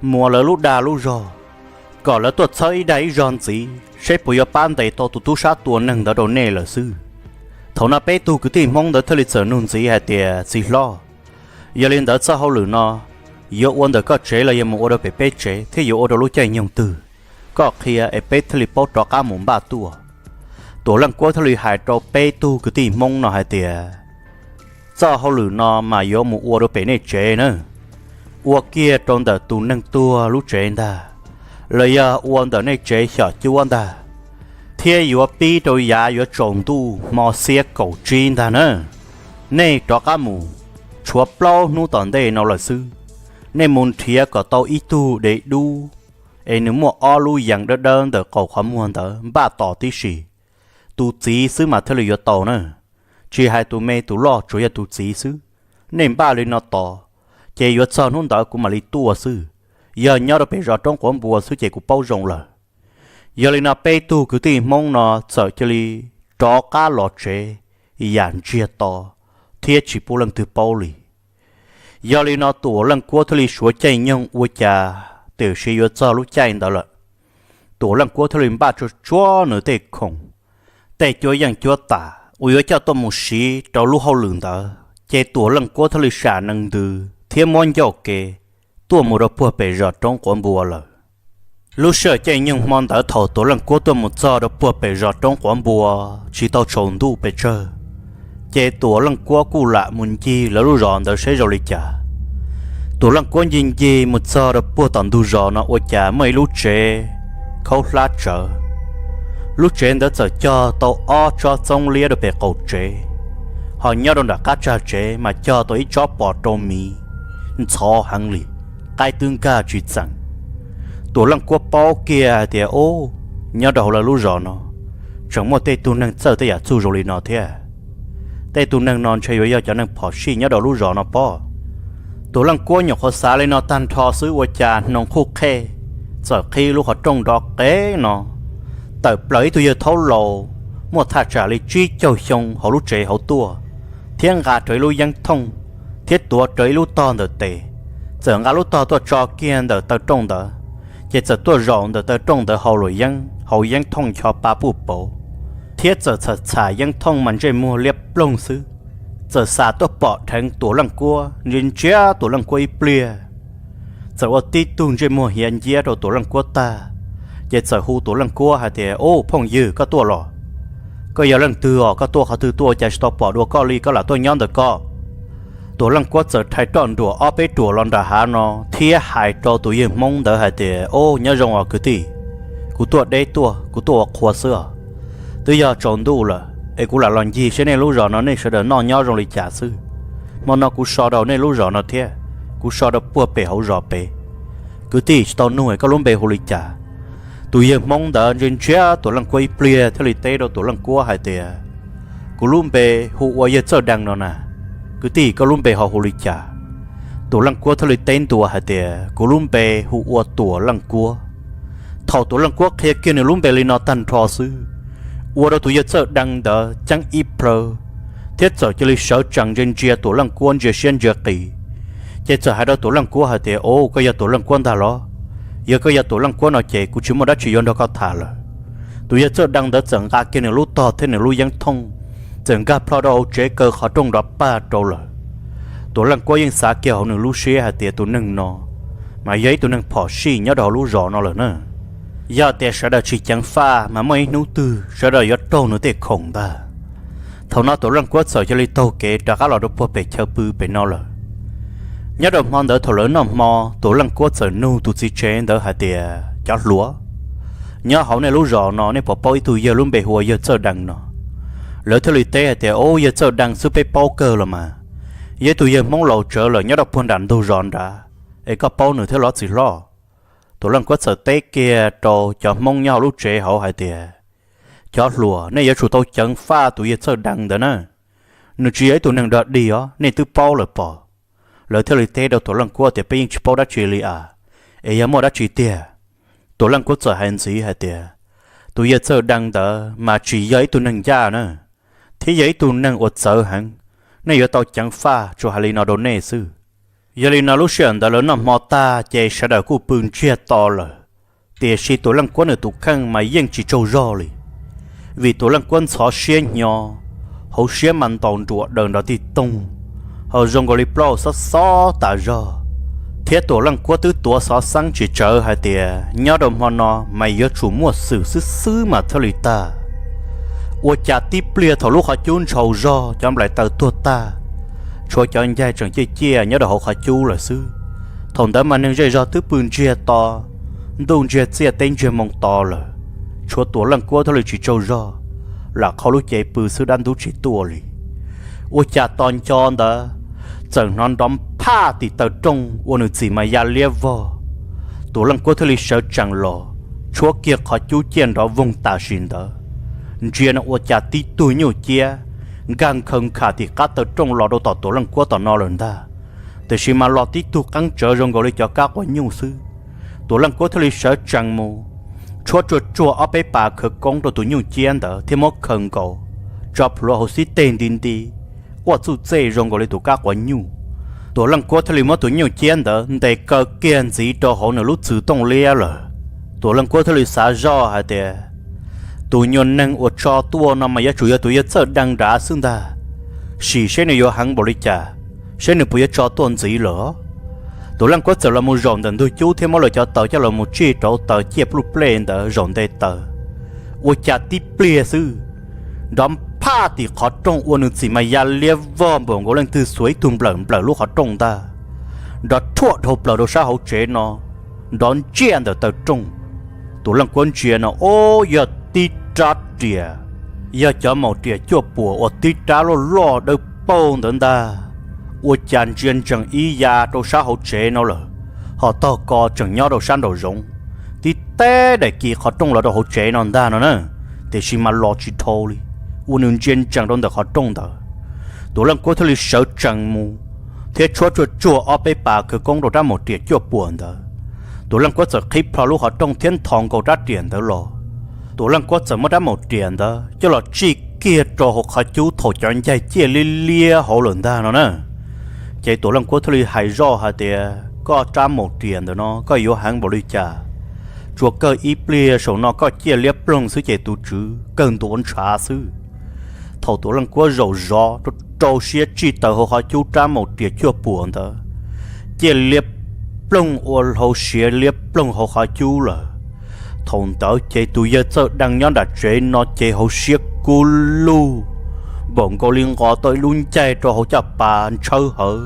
muas lawv lub dag lub zog, kom lawv tuaj txhawb ib dag ib zog ntxiv seb puas yuav pab ntes tau tus tub sab tua neeg ntawd rau nej lawm xwb. Thaum no peb tug kwv tij Hmoob ntawd thiaj li txawm nug ntxiv hais tias, txiv hlob, yog li ntawd txoj hauj lwm no yuav ua ntawm koj tsev los yog mus ua rau pem peb tsev thiab yuav ua rau lub caij nyoog twg, koj qhia es peb thiaj li paub rov qab mus npaj tuaj. Tuam Leej Kuab thiaj li hais rau peb tug kwv tij Hmoob no hais tias, txoj hauj lwm no mas yuav mus ua rau pem nej tsev na, ua kiag rau ntawm tus neeg tuag lub tsev ntag, los yog ua ntawm nej tsev xyom cuab ntag, thiab yuav pib rau yav yuav tsaus ntuj hmo xiab kaum tsib ntag na. Nej rov qab mus, tshuav plaub hnub tom ntej no lawm xwb, nej mus nrhiav kom tau ib tug dev dub, es nws muaj ob lub yees dawb dawb ntawm qaum qhov muag ntawd npaj tos tib si, tus txiv xwb mas thiaj li yuav tau na. Tsis hais tus me tus loj, tsuas yog tus txiv xwb. Nej npaj li no tos, ces yuav txog hnub ntawd kuv mam li tuaj xwb. Yog nyob rau pem zos roob quav npua xwb ces kuv paub zoo lawm. Yog li no peb tug kwv tij Hmoob no txawm cia li rov qab los tsev yam ntsiag to thiab tsis pub leej twg paub li. Yog li no Tuam Leej Kuab thiaj li suav caij nyoog ua cas tiam sis yuav txog lub caij ntawd lawm. Tuam Leej Kuab thiaj li npaj tsuag tsuag nws tej khoom, tej cuab yeej cuab tam uas yuav coj tuaj mus siv rau lub hauj lwm ntawd, ces Tuam Leej Kuab thiaj li sam nees ntws thiab muab ncauj kev tuaj mus rau puag pem zos roob quav npua lawm. Lub sij hawm caij nyoog hmo ntawd thaum Tuam Leej Kuab tuaj mus txog rau puag pem zos roob quav npua tsis tau tsaus ntuj pes tsawg, ces Tuam Leej Kuab kuj lam mus ncig lawv lub zos ntawd seb zoo li cas. Tuam Leej Kuab ncig ncig mus txog rau puag tom ntug zos no ua cas muaj ib lub tsev khaub hlab tsawv. Lub tsev ntawd txawm cog tau ob tsob txoob liab rau pem qaum tsev. Ho nyob rau nram qab tsag tsev mas cog tau ib tsob pos rau miv ntxhov heev li, qaib twb nkag tsis txeem. Tuam Leej Kuab paub kiag hais tias, Ub, nyob rau hauv lawv lub zos no tseem muaj tej tug neeg txawj tej yam txuj zoo li no thiab. Tej tug neeg no ntshe yuav yog cov neeg phom sij nyob rau lub zos no pob. Tuam Leej Kuab nyuam qhuav xav li no tag nrho xwb ua cas hnoos qhuj qhej txawm qhib lub qhov rooj nrov qev no, tawm plaws ib tug yawg thaub laus muaj thaj tsam li tsib caug xyoo hauv lub tsev hauv tuaj, thiab nqa rawv ib lub yeeb thooj, thiab tuav rawv ib lub tog ntawm tes. Txawm nqa lub tog tuaj tso kiag ntawm taw rooj ntawd, ces txawm tuaj zaum ntawm taw rooj ntawd hau luam yeeb, hau yeeb thooj ncho pa puj pauv, thiab txawm txham txham yeeb thooj mas ntsej muag liab ploog xwb. Txawm xam tuaj pom dheev Tuam Leej Kuab, ntsia ntsia Tuam Leej Kuab ib pliag, txawm ua tib tug ntsej muag hiav nciab rau Tuam Leej Kuab tag, ces txawm hu Tuam Leej Kuab hais tias, Ub, phooj ywg, koj tuaj los? Koj yog leej twg os? Koj tuaj qhov twg tuaj, cas tsis tau pom dua koj li, koj lam tuaj nyob ntawm koj? Tuam Leej Kuab txawm rhais roj nruam ob peb ruam los nram hav no thiab hais rau tus yawg Hmoob ntawd hais tias, Ub, nyob zoo os kwv tij, kuv tuaj deb tuaj, kuv tuaj ua qhua xwb os. Twb yog tsaus ntuj lawm es kuv lam los ncig seb nej lub zos no nej sawv daws noj nyob zoo li cas xwb. Hmo no kuv so rau nej lub zos no thiab kuv so rau puag pem hauv zos pem. Kwv tij, tsis tau nug koj lub npe hu li cas? Tus yawg Hmoob ntawd ntsia ntsia Tuam Leej Kuab ib pliag thiaj li teb rau Tuam Leej Kuab hais tias, Kuv lub npe hu ua Yawg Txawj Dee no na. Kwv tij, koj lub npe ho hu li cas? Tuam Leej Kuab thiaj li teb ntua hais tias, Kuv lub npe hu ua Tuam Leej Kuab. Thaum Tuam Leej Kuab qhia kiag nws lub npe li no tag nrho xwb, ua rau tus Yawg Txawj Dee ntawd ceeb ib plhaw, thiab txawm cia li sawv tsees ntsia ntsia Tuam Leej Kuab ntsia siab ntsia qis. Ces txawm hais rau Tuam Leej Kuab hais tias, Au, koj yog Tuam Leej Kuab ntag los? Yog koj yog Tuam Leej Kuab no ces kuv tsis muaj dab tsi yuav nrog koj tham lawm. Tus Yawg Txawj Dee ntawd txawm nqa kiag nws lub tog thiab nws lub yeeb thooj, txawm nkag plho rau hauv tsev kaw qhov rooj nrov pag rau lawm. Tuam Leej Kuab yeej xav kiag hauv nws lub siab hais tias tus neeg no mas yog ib tug neeg phom sij nyob rau hauv lub zos no lawm na. Yog tias sawv daws tsis ceev faj mas muaj ib hnub twg sawv daws yuav raug nws tej khoom ntag. Thaum no Tuam Leej Kuab txawm cia li taug kev rov qab los rau puag pem chaw pw pem no lawm. Nyob rau hmo ntawd thaum lawv noj hmo, Tuam Leej Kuab txawm nug tus txiv tsev ntawd hais tias, Cov hluas, nyob hauv nej lub zos no nej puas paub ib tug yawg lub npe hu ua Yawg Txawj Dee no? Lawv thiaj li teb hais tias, Au, Yawg Txawj Dee xwb peb paub kawg los mas. Yog ib tug yawg Hmoob laus tsawv lawm nyob rau puag nram ntug zos nrad, es koj paub nws thiab los txiv hlob? Tuam Leej Kuab txawm teb kiag rau cov Hmoob nyob hauv lub tsev hauv hais tias, Cov hluas, nej yuav tsum tau ceev faj tus Yawg Txawj Dee ntawd na. Nws tsis yog ib tug neeg dog dig os, nej twb paub lawm pob. Lawv thiaj li teb rau Tuam Leej Kuab tias, Peb yeej tsis paub dab tsi li as, es yog muaj dab tsi tiag? Tuam Leej Kuab txawm hais ntxiv hais tias, Tus Yawg Txawj Dee ntawd mas tsis yog ib tug neeg ncaj na, thiab yog ib tug neeg uas txawv heev. Nej yuav tau ceev faj, tsuas hais li no rau nej xwb. Yog li no lub sij hawm ntawd lawv noj hmo tag ces sawv daws kuj pw ntsiag to lawm. Tiam sis Tuam Leej Kuab nws tus kheej mas yeej tsis tsaug zog li, vim Tuam Leej Kuab ntxhov siab hnyo, hauv siab mas ntaus nruas daws nrov tij toog, ho zoo nkaus li plaub xob xob tas zog. Thiab Tuam Leej Kuab twb tuav xov xeeb tsis tsawv hais tias nyob rau hmo no mas yuav tsum muaj xwm xwb xwb mas thiaj li tag. Ua cas tib pliag thaum lub qhov cub ntshaus zog cov nplaim taws tuag tag, tshuav cov ncaig tseem ciaj ciaj nyob rau hauv qhov cub lawm xwb. Thaum ntawd mas neeg zej zog twb pw ntsiag to, ntuj ntsiag txiaj teb ntsiag moo to lawm, tshuav Tuam Leej Kuab thiaj li tsis tsaug zog, lam qhau lub cev pw xwb dab ntub tsis tuaj li. Ua cas tos nco ntawd txawm hnov nrov phaj tim taw rooj ua nws txim mas ya liab vog. Tuam Leej Kuab thiaj li sawv tsees los, tshuab kiag qhov cub ciaj nrov voog tam sim ntawd, ntsia no ua cas tib tug nyuj ciab nkag nkhaws nkham tim qab taw rooj los rau tom Tuam Leej Kuab tom no lawm ntag. Tiam sis mas los tib tug qeeb tsawv zoo nkaus li cov kab quav nyuj xwb. Tuam Leej Kuab thiaj li sawv tsees mus, tshuab tsuag tsuag ob peb pas khawv koob rau tus nyuj ciab ntawd thiab muab khaws nkaus, tso plhuav hauv xib teg nti nti, quaj txuj txej zoo nkaus li tus kab quav nyuj. Tuam Leej Kuab thiaj li muab tus nyuj ciab ntawd ntes kaw kiag ntxiv rau hauv nws lub txwv tooj liab lawm. Tuam Leej Kuab thiaj li xav zoj hais tias, tus nyuag neeg uas tso tuaj no mas yuav tsum yog tus Yawg Txawj Dee nrad xwb ntag. Sim seb nws yuav heev npaum li cas, seb nws puas yuav tso tuaj ntxiv lawm. Tuam Leej Kuab txawm los mus zaum ntawm ntug cub thiab muab lawv cov taws coj los mus tsij rau taws ciaj pluj plej ntawd zaum nte taws. Ua cas tib pliag xwb, nrov phaj tim qhov rooj ua nws txim mas ya liab vog npaum nkaus leej twg xuas ib tug nplawm nplawm lub qhov rooj ntag. Nrov rhuaj dhau plaws rau sab hauv tsev no, nrov ntsiaj ntawm taw rooj. Tuam Leej Kuab ntsia no, o, yog tib rab riam Yog cov maum riam cuaj puam uas tib rab loj loj dawb paug ntawd ntag, ua cas ntsia ntsees ib ya rau sab hauv tsev no lawm, ho tog ko tseem nyob rau sab nraum zoov, tib teb daim kiv qhov rooj los rau hauv tsev no ntag no na, tiam sis mas los tsis dhau li, ua nws ntsia ntsees rau ntawm qhov rooj ntawd. Tuam Leej Kuab thiaj li sawv tsees mus thiab tshuab tsuag tsuag ob peb pas khawv koob rau rab maum riam cuaj puam ntawd. Tuam Leej Kuab txawm qhib plho lub qhov rooj thiab nthos nkaus rab riam ntawd los. Tuam Leej Kuab txawm muab rab maum riam ntawd coj los tsij kiag rau hauv qhov cub thaum cov ncaig ciaj liab liab hauv lawm ntag no na. Ces Tuam Leej Kuab thiaj li hais zoj hais tias, Koj rab maum riam ntawm no koj yuav heev npaum li cas? Tsuas kawg ib pliag saum no koj ciaj liab ploog xwb ces tus tswv kawg ntuav ntshav xwb. Thaum Tuam Leej Kuab zaum zov rau rau siab tsij taws hauv qhov cub rab maum riam cuaj puam ntawd, ciaj liab ploog ua hauv siav liab ploog hauv qhov cub lawm. Thaum ntawd ces tus yawg Txawj Dee nyob nram tsev no ces hauv siab kub lug, npaum nkaus li nqos tau ib lub ncaig rau hauv caj pas ntshawb hawv,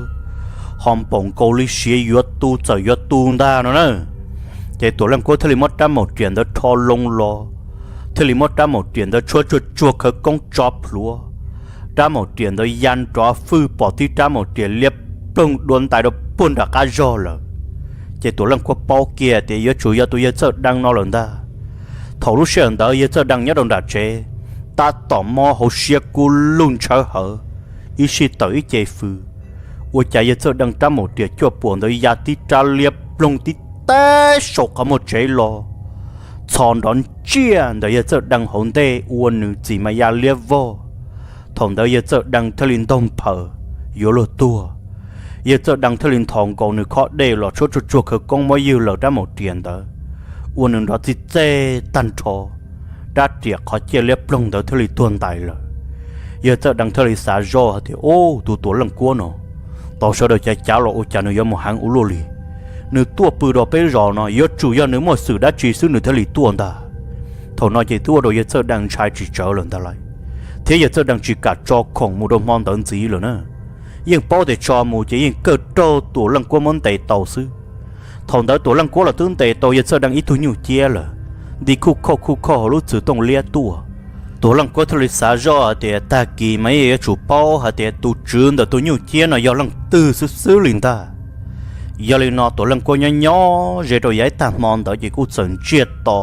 ho npaum nkaus li siav yuav tu txawm yuav tu ntag no na. Ces Tuam Leej Kuab thiaj li muab rab maum riam ntawd rho loo los, thiaj li muab rab maum riam ntawd tshuab tsuag tsuag khawv koob tso plhuav. Rab maum riam ntawd ya nrov fwj pom tib rab maum riam liab ploog dua ntais rau puag nram qab zog lawm. Ces Tuam Leej Kuab paub kiag tias yuav tsum yog tus yawg Txawj Dee no lawm ntag. Thaum lub sij hawm ntawd yawg Txawj Dee nyob rau nram tsev, tab tom mob hauv siab kub lug ntshawb hawv, ib sij tawm ib ce fws. Ua cas yawg Txawj Dee rab maum riam cuaj puam ntawd ya tib rab liab ploog tib teb saum qhov muag tsev los, txhos nrov ntsiaj ntawm yawg Txawj Dee hauv ntej ua nws txim mas ya liab vog. Thaum ntawd yawg Txawj Dee thiaj li ntaug nphaws yuav luag tuag. Yawg Txawj Dee thiaj li nthos nkaus nws khob dej los tshuab tsuag tsuag khawv koob muab ywg laws rab maum riam ntawd, ua nws nrov txij txej tag nrho. Rab riam qhov ciaj liab ploog ntawd thiaj li tuag ntais lawm. Yawg Txawj Dee thiaj li xav zoj hais tias, Ub, tus Tuam Leej Kuab no, tau sawv daws cav cav los ua cas nws yuav mus heev ua luaj li. Nws tuaj pw rau peb zos no yuav tsum yog nws muaj xwm dab tsi xwb nws thiaj li tuaj ntag. Thaum no ces twb ua rau yawg Txawj Dee ntshai tsis tsawg lawm ntag lauj, thiab yawg Txawj Dee tsis kam tso khoom mus rau hmo ntawd ntxiv lawm na. Yeej paub tias tso mus ces yeej kawg raug Tuam Leej Kuab muab ntes tau xwb. Thaum ntawd Tuam Leej Kuab los twb ntes tau yawg Txawj Dee ib tug nyuj ciab lawm, nti khuj khauj khuj khauj hauv lub txwm tooj liab tuaj. Tuam Leej Kuab thiaj li xav zoj hais tias tag kis mas yeej yuav tsum paub hais tias tus tswv ntawm tus nyuj ciab no yog leej twg xwb xwb li ntag. Yog li no Tuam Leej Kuab nyob nyob ze rau yav ib tag hmo ntawd ces kuj txawm ntsiag to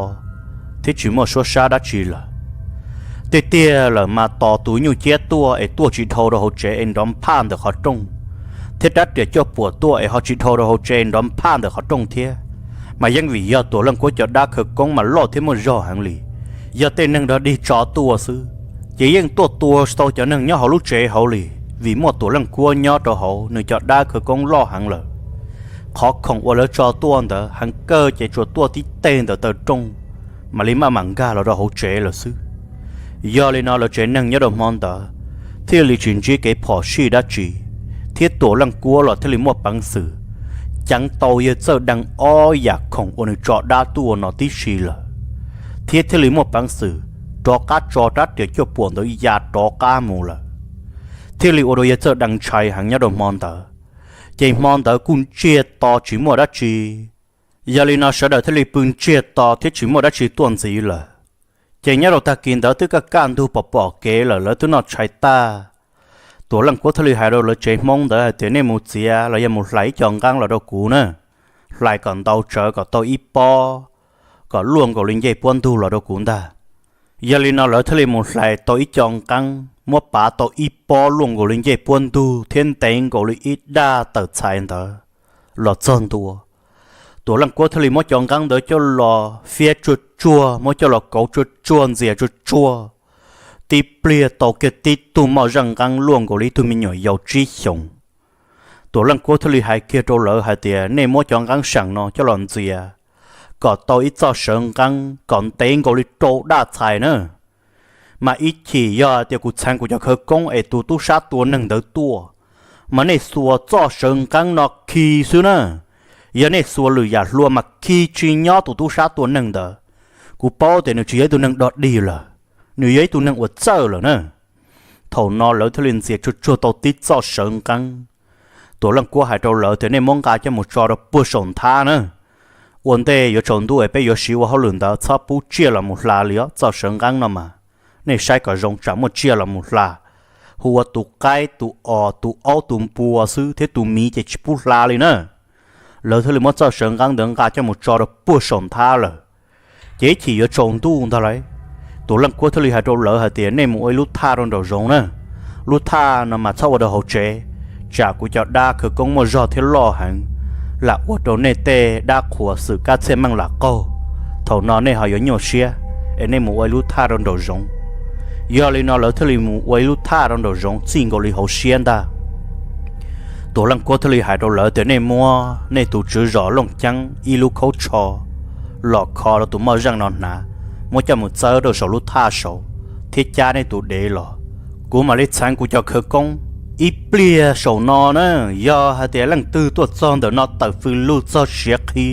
thiab tsis muaj suab sab dab tsi lawm. Tiag tiag lawm mas tos tus nyuj ciab tuaj es tuaj tsis dhau rau hauv tsev es nrov nphaj ntawm qhov rooj, thiab rab riam cuaj puam tuaj es ho tsis dhau rau hauv tsev es nrov nphaj ntawm qhov rooj thiab, mas yeej vim yog Tuam Leej Kuab cov dab khawv koob mas loj thiab muaj zog heev li. Yog tej neeg dog dig tso tuaj xwb, ces yeej tuaj tua tau cov neeg nyob hauv lub tsev hauv li, vim muaj Tuam Leej Kuab nyob rau hauv nws cov dab khawv koob loj heev lawm. Qhov khoom uas lawv tso tuaj ntawd heev kawg ces tsuas tuaj tib teg ntawm taw rooj, mam li maj mam nkag los rau hauv tsev lawm xwb. Yog li no lawv tsev neeg nyob rau hmo ntawd thiaj li tsis ntsib kev phom sij dab tsi, thiab Tuam Leej Kuab los thiaj li muaj peev xwm ceev tau yawg Txawj Dee ob yam khoom uas nws tso dab tuaj no tib si lawm, thiab thiaj li muaj peev xwm rov qab tso rab riam cuaj puam ntawd ya rov qab mus lawm, thiaj li ua rau yawg Txawj Dee ntshai heev nyob rau hmo ntawd. Ces hmo ntawd kuj ntsiag to tsis muaj dab tsi. Yog li no sawv daws thiaj li pw ntsiag to thiab tsis muaj dab tsi tuaj ntxiv lawm. Ces nyob rau tag kis ntawd twb kaj kaj ntug pom pom kev lawm, lawv twb noj tshais tag. Tuam Leej Kuab thiaj li hais rau lawv tsev Hmoob ntawd hais tias nej mus txiav los yog mus hlais ib co nqeeb los rau kuv na, hlais kom ntau tsawv kom tau ib pob, kom luaj nkaus li ncej puab ntug los rau kuv ntag. Yog li no lawv thiaj li mus hlais tau ib co nqeeb, muab pav tau ib pob luaj nkaus li ncej puab ntug thiab ntev nkaus li ib daj tawm txhais ntawd los txog ntua. Tuam Leej Kuab thiaj li muab cov nqeeb ntawd coj los fiab tsuag tsuag, muab coj los kauv tsuag tsuag, ntxias tsuag tsuag, tib pliag tau kiag tib tug moj zaj nqeeb luaj nkaus li ib tug me nyuam yaus tsib xyoos. Tuam Leej Kuab thiaj li hais kiag rau lawv hais tias nej muab cov nqeeb seem no coj los ntxias kom tau ib txoj sawv nqeeb kom ntev nkaus li rau daj txhais na. Mas ib chim yog tias kuv txheev kuv cov khawv koob es tus tub sab tua neeg ntawd tuaj, mas nej xuas txoj sawv nqeeb no khi xwb na. Yog nej xuas lwm yam hlua mas khi tsis nyob tus tub sab tua neeg ntawd. Kuv paub tias nws tsis yog ib tug neeg dog dig lawm, nws yog ib tug neeg uas txawj lawm na. Thaum no lawv thiaj li ntxias tsuag tsuag tau tib txoj sawv nqeeb. Tuam Leej Kuab hais rau lawv tias nej muab nqa coj mus tso rau puag saum nthab na. Ua ntej yuav tsaus ntuj es peb yuav siv ua hauj lwm ntawd, txhob pub tsiaj los mus hla li os, txoj sawv nqeeb no mas Nej saib kom zoo tsam muaj tsiaj los mus hla. Hu ua tus qaib, tus os, tus aub, tus npua xwb thiab tus miv ces tsis pub hla li na. Lawv thiaj li muab txoj sawv nqeeb ntawd nqa coj mus tso rau puag saum nthab lawm. Ces ib chim yuav tsaus ntuj ntag lauj, tus leej kuab thiaj li hais rau lawv hais tias nej mus ua ib lub thaj rau nraum zoov na. Lub thaj no mas txhob ua rau hauv tsev, tsam kuv cov dab khawv koob muaj zog thiab loj heev, lam ua rau nej tej dab qhuas xwm kab txhiaj meej lam qaug. Thaum no nej ho yuav nyuaj siab, es nej mus ua ib lub thaj rau nraum zoov. Yog li no lawv thiaj li mus ua ib lub thaj rau nraum zoov txij nkaus li hauv siab ntag. Tus leej kuab thiaj li hais rau lawv tias nej muab nej tus tswv zos Looj Ceeb ib lub khaub tsho los kho rau tus moj zeej no hnav, muab coj mus txawb rau saum lub thaj saud thiab cab nej tus dev los. Kuv mam li txheev kuv cov khawv koob ib pliag saum no na. Yog hais tias leej twg tuaj txog ntawm no tawm fws lug txog siav qhi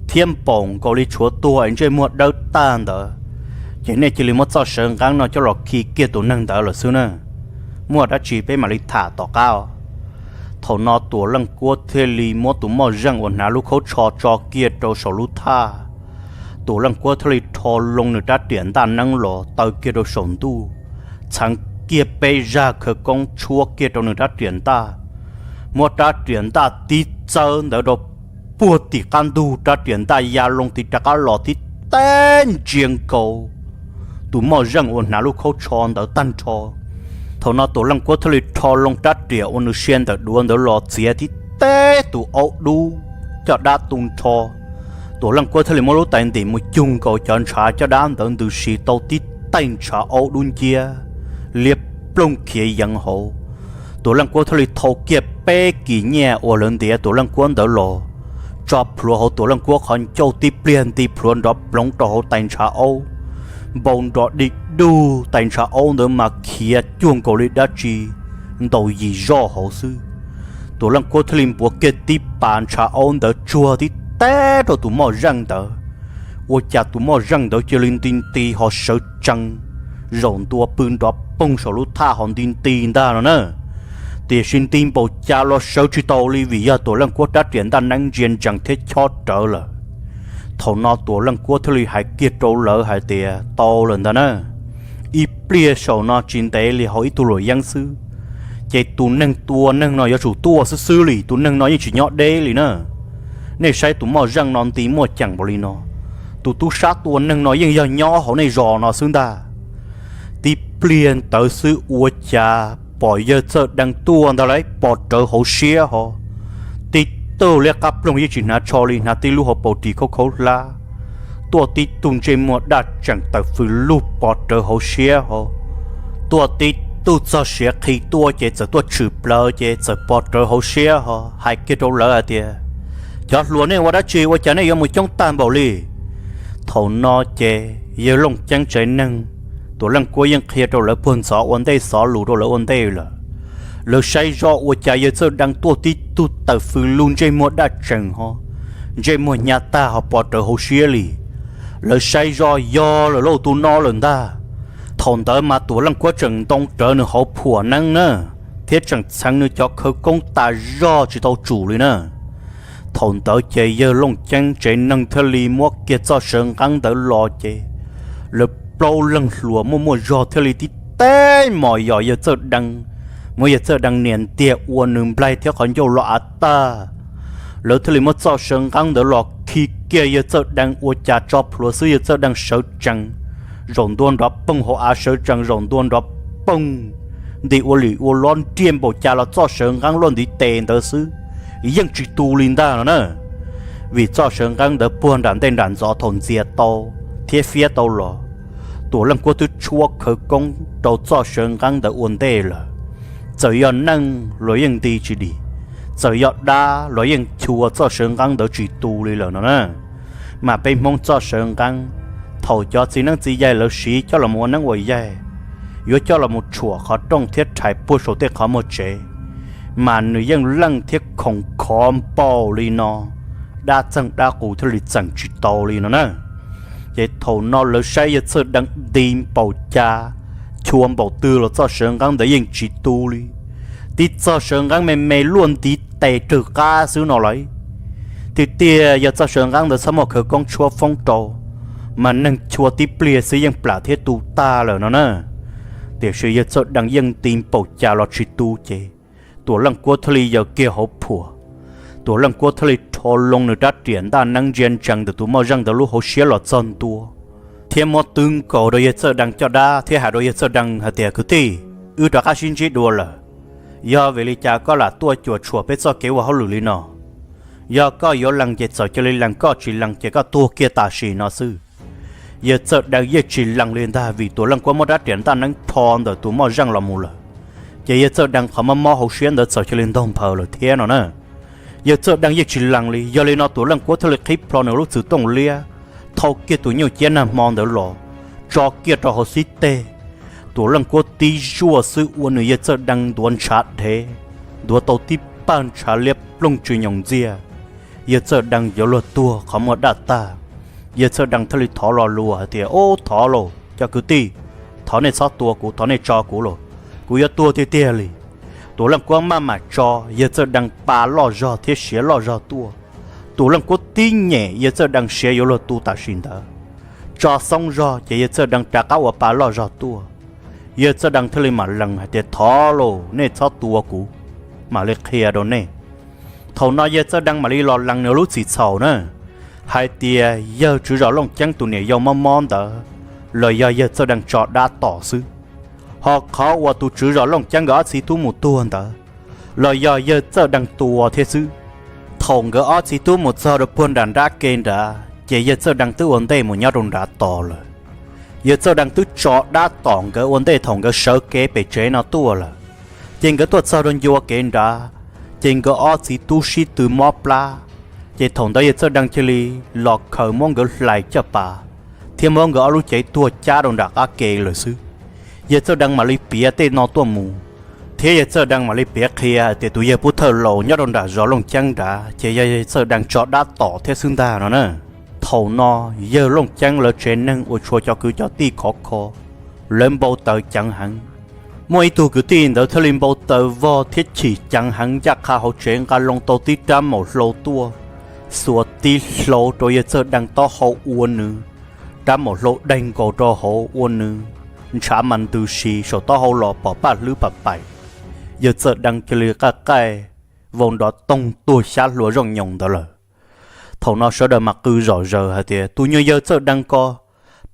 thiab npaum nkaus li tshuav tuag es ntsej muag dawb tag ntawd, ces nej cia li muab txoj sawv nqeeb no coj los khi kiag tus neeg ntawd lawm xwb na. Muaj dab tsi peb mam li tham tom qab os. Thaum no Tuam Leej Kuab thiaj li muab tus moj zeej uas hnav lub khaub tsho tso kiag rau saum lub thaj. Tuam Leej Kuab thiaj li rho loo nws rab riam ntaj neeb los taw kiag rau saum ntuj, txheev kiag peb zaj khawv koob tshuab kiag rau nws rab riam ntaj, muab rab riam ntaj tib txawb ntawd rau puag tim qab ntug, rab riam ntaj ya loo tid rov qab los tib teb ntsia nkaus tus moj zeej uas hnav lub khaub tsho ntawd tag nrho. Thaum no Tuam Leej Kuab thiaj li rho loo rab riam uas nws sia ntawm duav ntawd los txiav tib teb tus aub dub coj dab tu nrho. Tuam Leej Kuab thiaj li muab lub tais ntim mus cug nkaus cov ntshav coj dab ntawd ntws si tau tib teg ntshav aub dub nciab liab ploog khiav yeev hauv. Tuam Leej Kuab thiaj li thau kiag peb kis nyiaj uas lawv ntiav Tuam Leej Kuab ntawd los tso plhuav hauv Tuam Leej Kuab qhov ncauj, tib pliag nti plhuav nrov ploov rau hauv tais ntshav aub, npau nrov dig dug, tais ntshav aub ntawd mas khiav cuag nkaus li dab tsi ntaus yim zoj hauv xwb. Tuam Leej Kuab thiaj li npuav kiag tib pas ntshav aub ntawd tsuag tib teb rau tus moj zeej ntawd. Ua cas tus moj zeej ntawd cia li nti nti ho sawv tsees zaum ntua pw nrov poog saum lub thaj ho nti nti ntag no na. Tiam sis nti npaum cas los sawv tsis tau li vim yog Tuam Leej Kuab rab riam ntaj neeb ntsia ntsees thiab chob rawv lawm. Thaum no Tuam Leej Kuab thiaj li hais kiag rau lawv hais tias tau lawm ntag na, ib pliag saum no tsis ntev li hauv ib tug luam yeeb xwb, ces tus neeg tua neeg no yuav tsum tuaj xwb xwb li, tus neeg no yeej tsis nyob deb li na. Nej saib tus moj zeej no nti muaj ceem npaum li no, tus tub sab tua neeg no yeej yog nyob hauv nej zos no xwb ntag. Tib pliag ntawd xwb ua cas pom yawg Txawj Dee tuaj ntag lauj, pos rawv hauv siab ho. Tib tug liab qab ploog yeej tsis hnav tsho li, hnav tib lub hauv paus ris khaub khaub hlab, tuaj tib tug ntsej muag daj tseem tawm fws lug pos rawv hauv siab ho. Tuaj tib tug txog siav qhi tuaj ces txawm tuaj tshwm plaws ces txawm pos rawv hauv siab ho hais kiag rau lawv hais tias, cov hluas, nej ua dab tsi ua cas nej yuav mus coob tag npaum li? Thaum no ces yawg Looj Ceeb tsev neeg, Tuam Leej Kuab yeej qhia rau lawv puag ntxov ua ntej xov lus rau lawv ua ntej lawm. Lawv saib zoj ua cas yawg Txawj Dee tuaj tib tug tawm fws lug ntsej muag daj tseem ho, ntsej muag hnyav tag ho pos rawv hauv siab li. Lawv saib zoj yog lawm lauj, tus no lawm ntag. Thaum ntawd mas Tuam Leej Kuab tseem ntoo rawv nws hauv phuam neeb na, thiab tseem txheev nws cov khawv koob tas zog tsis tau tsum li na. Thaum ntawd ces yawg Looj Ceeb tsev neeg thiaj li muab kiag txoj sawv nqeeb ntawd los ces lawv plaub leeg hluas muaj muaj zog thiaj li tib teb mos yos yawg Txawj Dee, muab yawg Txawj Dee nias ntiag ua nws nplaig thiab qhov ncauj loj av tag. Lawv thiaj li muab txoj sawv nqeeb ntawd los khi kiag yawg Txawj Dee, ua cas tso plhuav xwb yawg Txawj Dee sawv tsees zaum ntua nrov poog hauv av, sawv tsees zaum ntua nrov poog, nti ua lim ua lob nriaj npaum cas los txoj sawv nqeeb luaj ntiv tes ntawd xwb, yeej tsis tu li ntag no na. Vim txoj sawv nqeeb ntawd puag nram ntej nram ntxov thaum ntxias tau thiab fiab tau los, Tuam Leej Kuab twb tshuab khawv koob rau txoj sawv nqeeb ntawd ua ntej lawm. Txawm yog neeg los yeej nti tsis dim, txawm yog dab los yeej chua txoj sawv nqeeb ntawd tsis tu li lawm no na. Mas peb Hmoob txoj sawv nqeeb, thaum cov txiv neeb txiv yaig lawv siv coj los ua neeb ua yaig, yuav coj los tshuam qhov rooj thiab rhais puag saum tej qhov muag tsev, mas nws yeej leej thiab khoom khov npaum li no, dab txeeg dab qus thiaj li txeem tsis tau li no na. Ces thaum no lawv saib yawg Txawj Dee nti npaum cas, chua npaum twg los txoj sawv nqeeb ntawd yeej tsis tu li. Tib txoj sawv nqeeb me me luaj ntiv tes rwg qab xwb no lawm. Tiag tiag yog txoj sawv nqeeb ntawd txhob muaj khawv koob tshuab foob rau, mas neeg chua tib pliag xwb yeej plam thiab tu tag lawm no na. Tiam sis yawg Txawj Dee yeej nti npaum cas los tsis tu ces Tuam Leej Kuab thiaj li yaws kiag hauv phuam. Tuam Leej Kuab thiaj li rho loo nws rab riam ntaj neeb ntsia ntsees ntawm tus moj zeej ntawd lub hauv siab los txog ntua, thiab muab twb nkaus rau yawg Txawj Dee caj dab thiab hais rau yawg Txawj Dee hais tias, Kwv tij, wb rov qab sib ntsib dua lawm. Yog vim li cas koj lam tuaj cuam tshuam peb txoj kev ua hauj lwm li no? Yog koj yuav lees ces txawm cia li lees, koj tsis lees ces koj tuag kiag tam sim no xwb. Yawg Txawj Dee yeej tsis lees li ntag, vim Tuam Leej Kuab muab rab riam ntaj neeb rho ntawm tus moj zeej los mus lawm, ces yawg Txawj Dee qhov mob mob hauv siab ntawd txawm cia li ntog nphaws lawm thiab no na. Yawg Txawj Dee yeej tsis lees li. Yog li no Tuam Leej Kuab thiaj li qhib plho nws lub txwm tooj liab, thau kiag tus nyuj ciab nag hmo ntawd los, tso kiag rau hauv xib teg. Tuam Leej Kuab tib zuaj xwb ua nws yawg Txawj Dee ntuav ntshav dhev, ntuav tau tib pawg ntshav liab plooj tsw nyoos ntxiag. Yawg Txawj Dee yuav luag tuag qhov muag daj tag. Yawg Txawj Dee thiaj li thov lo lus hais tias, Ub, thov lauj cov kwv tij, thov nej txhob tua kuv, thov nej tso kuv lauj, kuv yuav tuag tiag tiag li. Tuam Leej Kuab maj mam tso, yawg Txawj Dee pa loj zog thiab siav loj zog tuaj. Tuam Leej Kuab tib nyem, yawg Txawj Dee siav yuav luag tu tam sim ntawd, tso xoob zog ces yawg Txawj Dee rov qab ua pa loj zog tuaj. Yawg Txawj Dee thiaj li mam lees hais tias, Thov lauj, nej txhob tua kuv, mam li qhia rau nej. Thaum no yawg Txawj Dee mam li los lees nws lub txim txhaum na, hais tias yawg tswv zos Looj Ceeb tus niam yau mob mob ntawd los yog yawg Txawj Dee tso dab tom xwb, ho qhov uas tus tswv zos Looj Ceeb nkawd ob txiv tub mus tuag ntawd los yog yawg Txawj Dee tua thiab xwb. Thaum nkawd ob txiv tub mus txog rau puag nram nrab ke nrad ces yawg Txawj Dee twb ua ntej mus nyob rau nrad tos lawm. Yawg Txawj Dee twb tso dab tom nkawd ua ntej thaum nkawd sawv kev pem tsev no tuaj lawm. Ces nkawd tuaj txog rau ncua kev nrad, ces nkawd ob txiv tub sib tw mob plab, ces thaum ntawd yawg Txawj Dee cia li los khaws muab nkawd hlais caj pas thiab muab nkawd ob lub cev tuag cab rau nram qab ke lawm xwb. Yawg Txawj Dee mam li piav tej no tuaj mus, thiab yawg Txawj Dee mam li piav qhia hais tias tus yawg pub thawj laus nyob rau nram zos Looj Ceeb nrad ces yog yawg Txawj Dee tso dab tom thiab xwb ntag no na. Thaum no yawg Looj Ceeb lawv tsev neeg uas tshuav cov kwv cov tij khov kho, lawv npau taws ceev heev. Muaj ib tug kwv tij ntawd thiaj li npau taws vog thiab chim ceev heev ncaj qha hauv tsev nqa loo tau tib rab maum hlau tuaj, xuas tib hlau rau yawg Txawj Dee taub hau ua nws, rab maum hlau daig nkaus rau hauv ua nws ntshav mas ntws si saum taub hau los pom paj hlwb pam paim. Yawg Txawj Dee cia li qaij qaij vau nrov toog tuag xyab hlua zooj nyoos ntawd lawm. Thaum no sawv daws mam qw zom zaws hais tias, Tus nyuag yawg Txawj Dee ko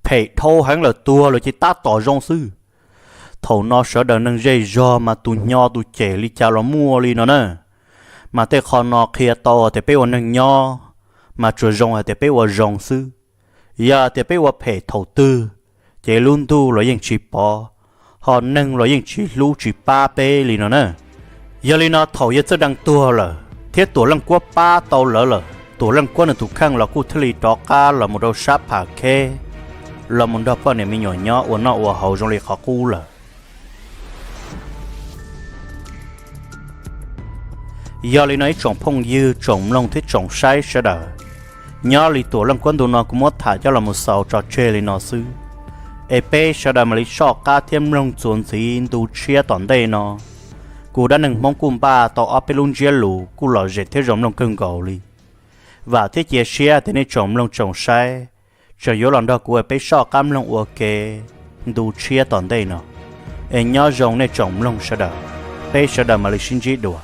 phem dhau heev lawm, tuag lawm ces tab tom zoo xwb. Thaum no sawv daws neeg zej zog mas tus hnyo tus cem li cas los muaj li no na. Mas tej qho no qhia tau tias peb ua neeg nyob mas tsuas zoo hais tias peb ua zoo xwb. Yog tias peb ua phem thaum twg, ces lub ntuj los yeej tsis pov, ho neeg los yeej tsis hlub tsis pab peb li no na. Yog li no thaum yawg Txawj Dee tuag lawm thiab Tuam Leej Kuab pab tau lawv lawm, Tuam Leej Kuab nws tus kheej los kuj thiaj li rov qab los mus rau sab Pham Kheb, los mus nrog poj niam me nyuam nyob ua noj ua haus zoo li qhov qub lawm. Yog li no ib tsoom phooj ywg, tsoom mloog thiab tsoom saib sawv daws, nyob li Tuam Leej Kuab ntu no kuv muab tham coj los mus xaus tso tseg li no xwb, es peb sawv daws mam li soj qab thiab mloog txuas ntxiv ntu tshiab tom ntej no. Kuv Dab Neeg Hmoob kuj npaj tau ob peb lub ntsiab lus kuj lom zem thiab zoo mloog kawg nkaus li. Vam thiab cia siab tias nej tsoom mloog tsoom saib tseem yuav los nrog kuv peb soj qab mloog ua ke ntu tshiab tom ntej no. Es nyob zoo nej tsoom mloog sawv daws, peb sawv daws mam li sib ntsib dua.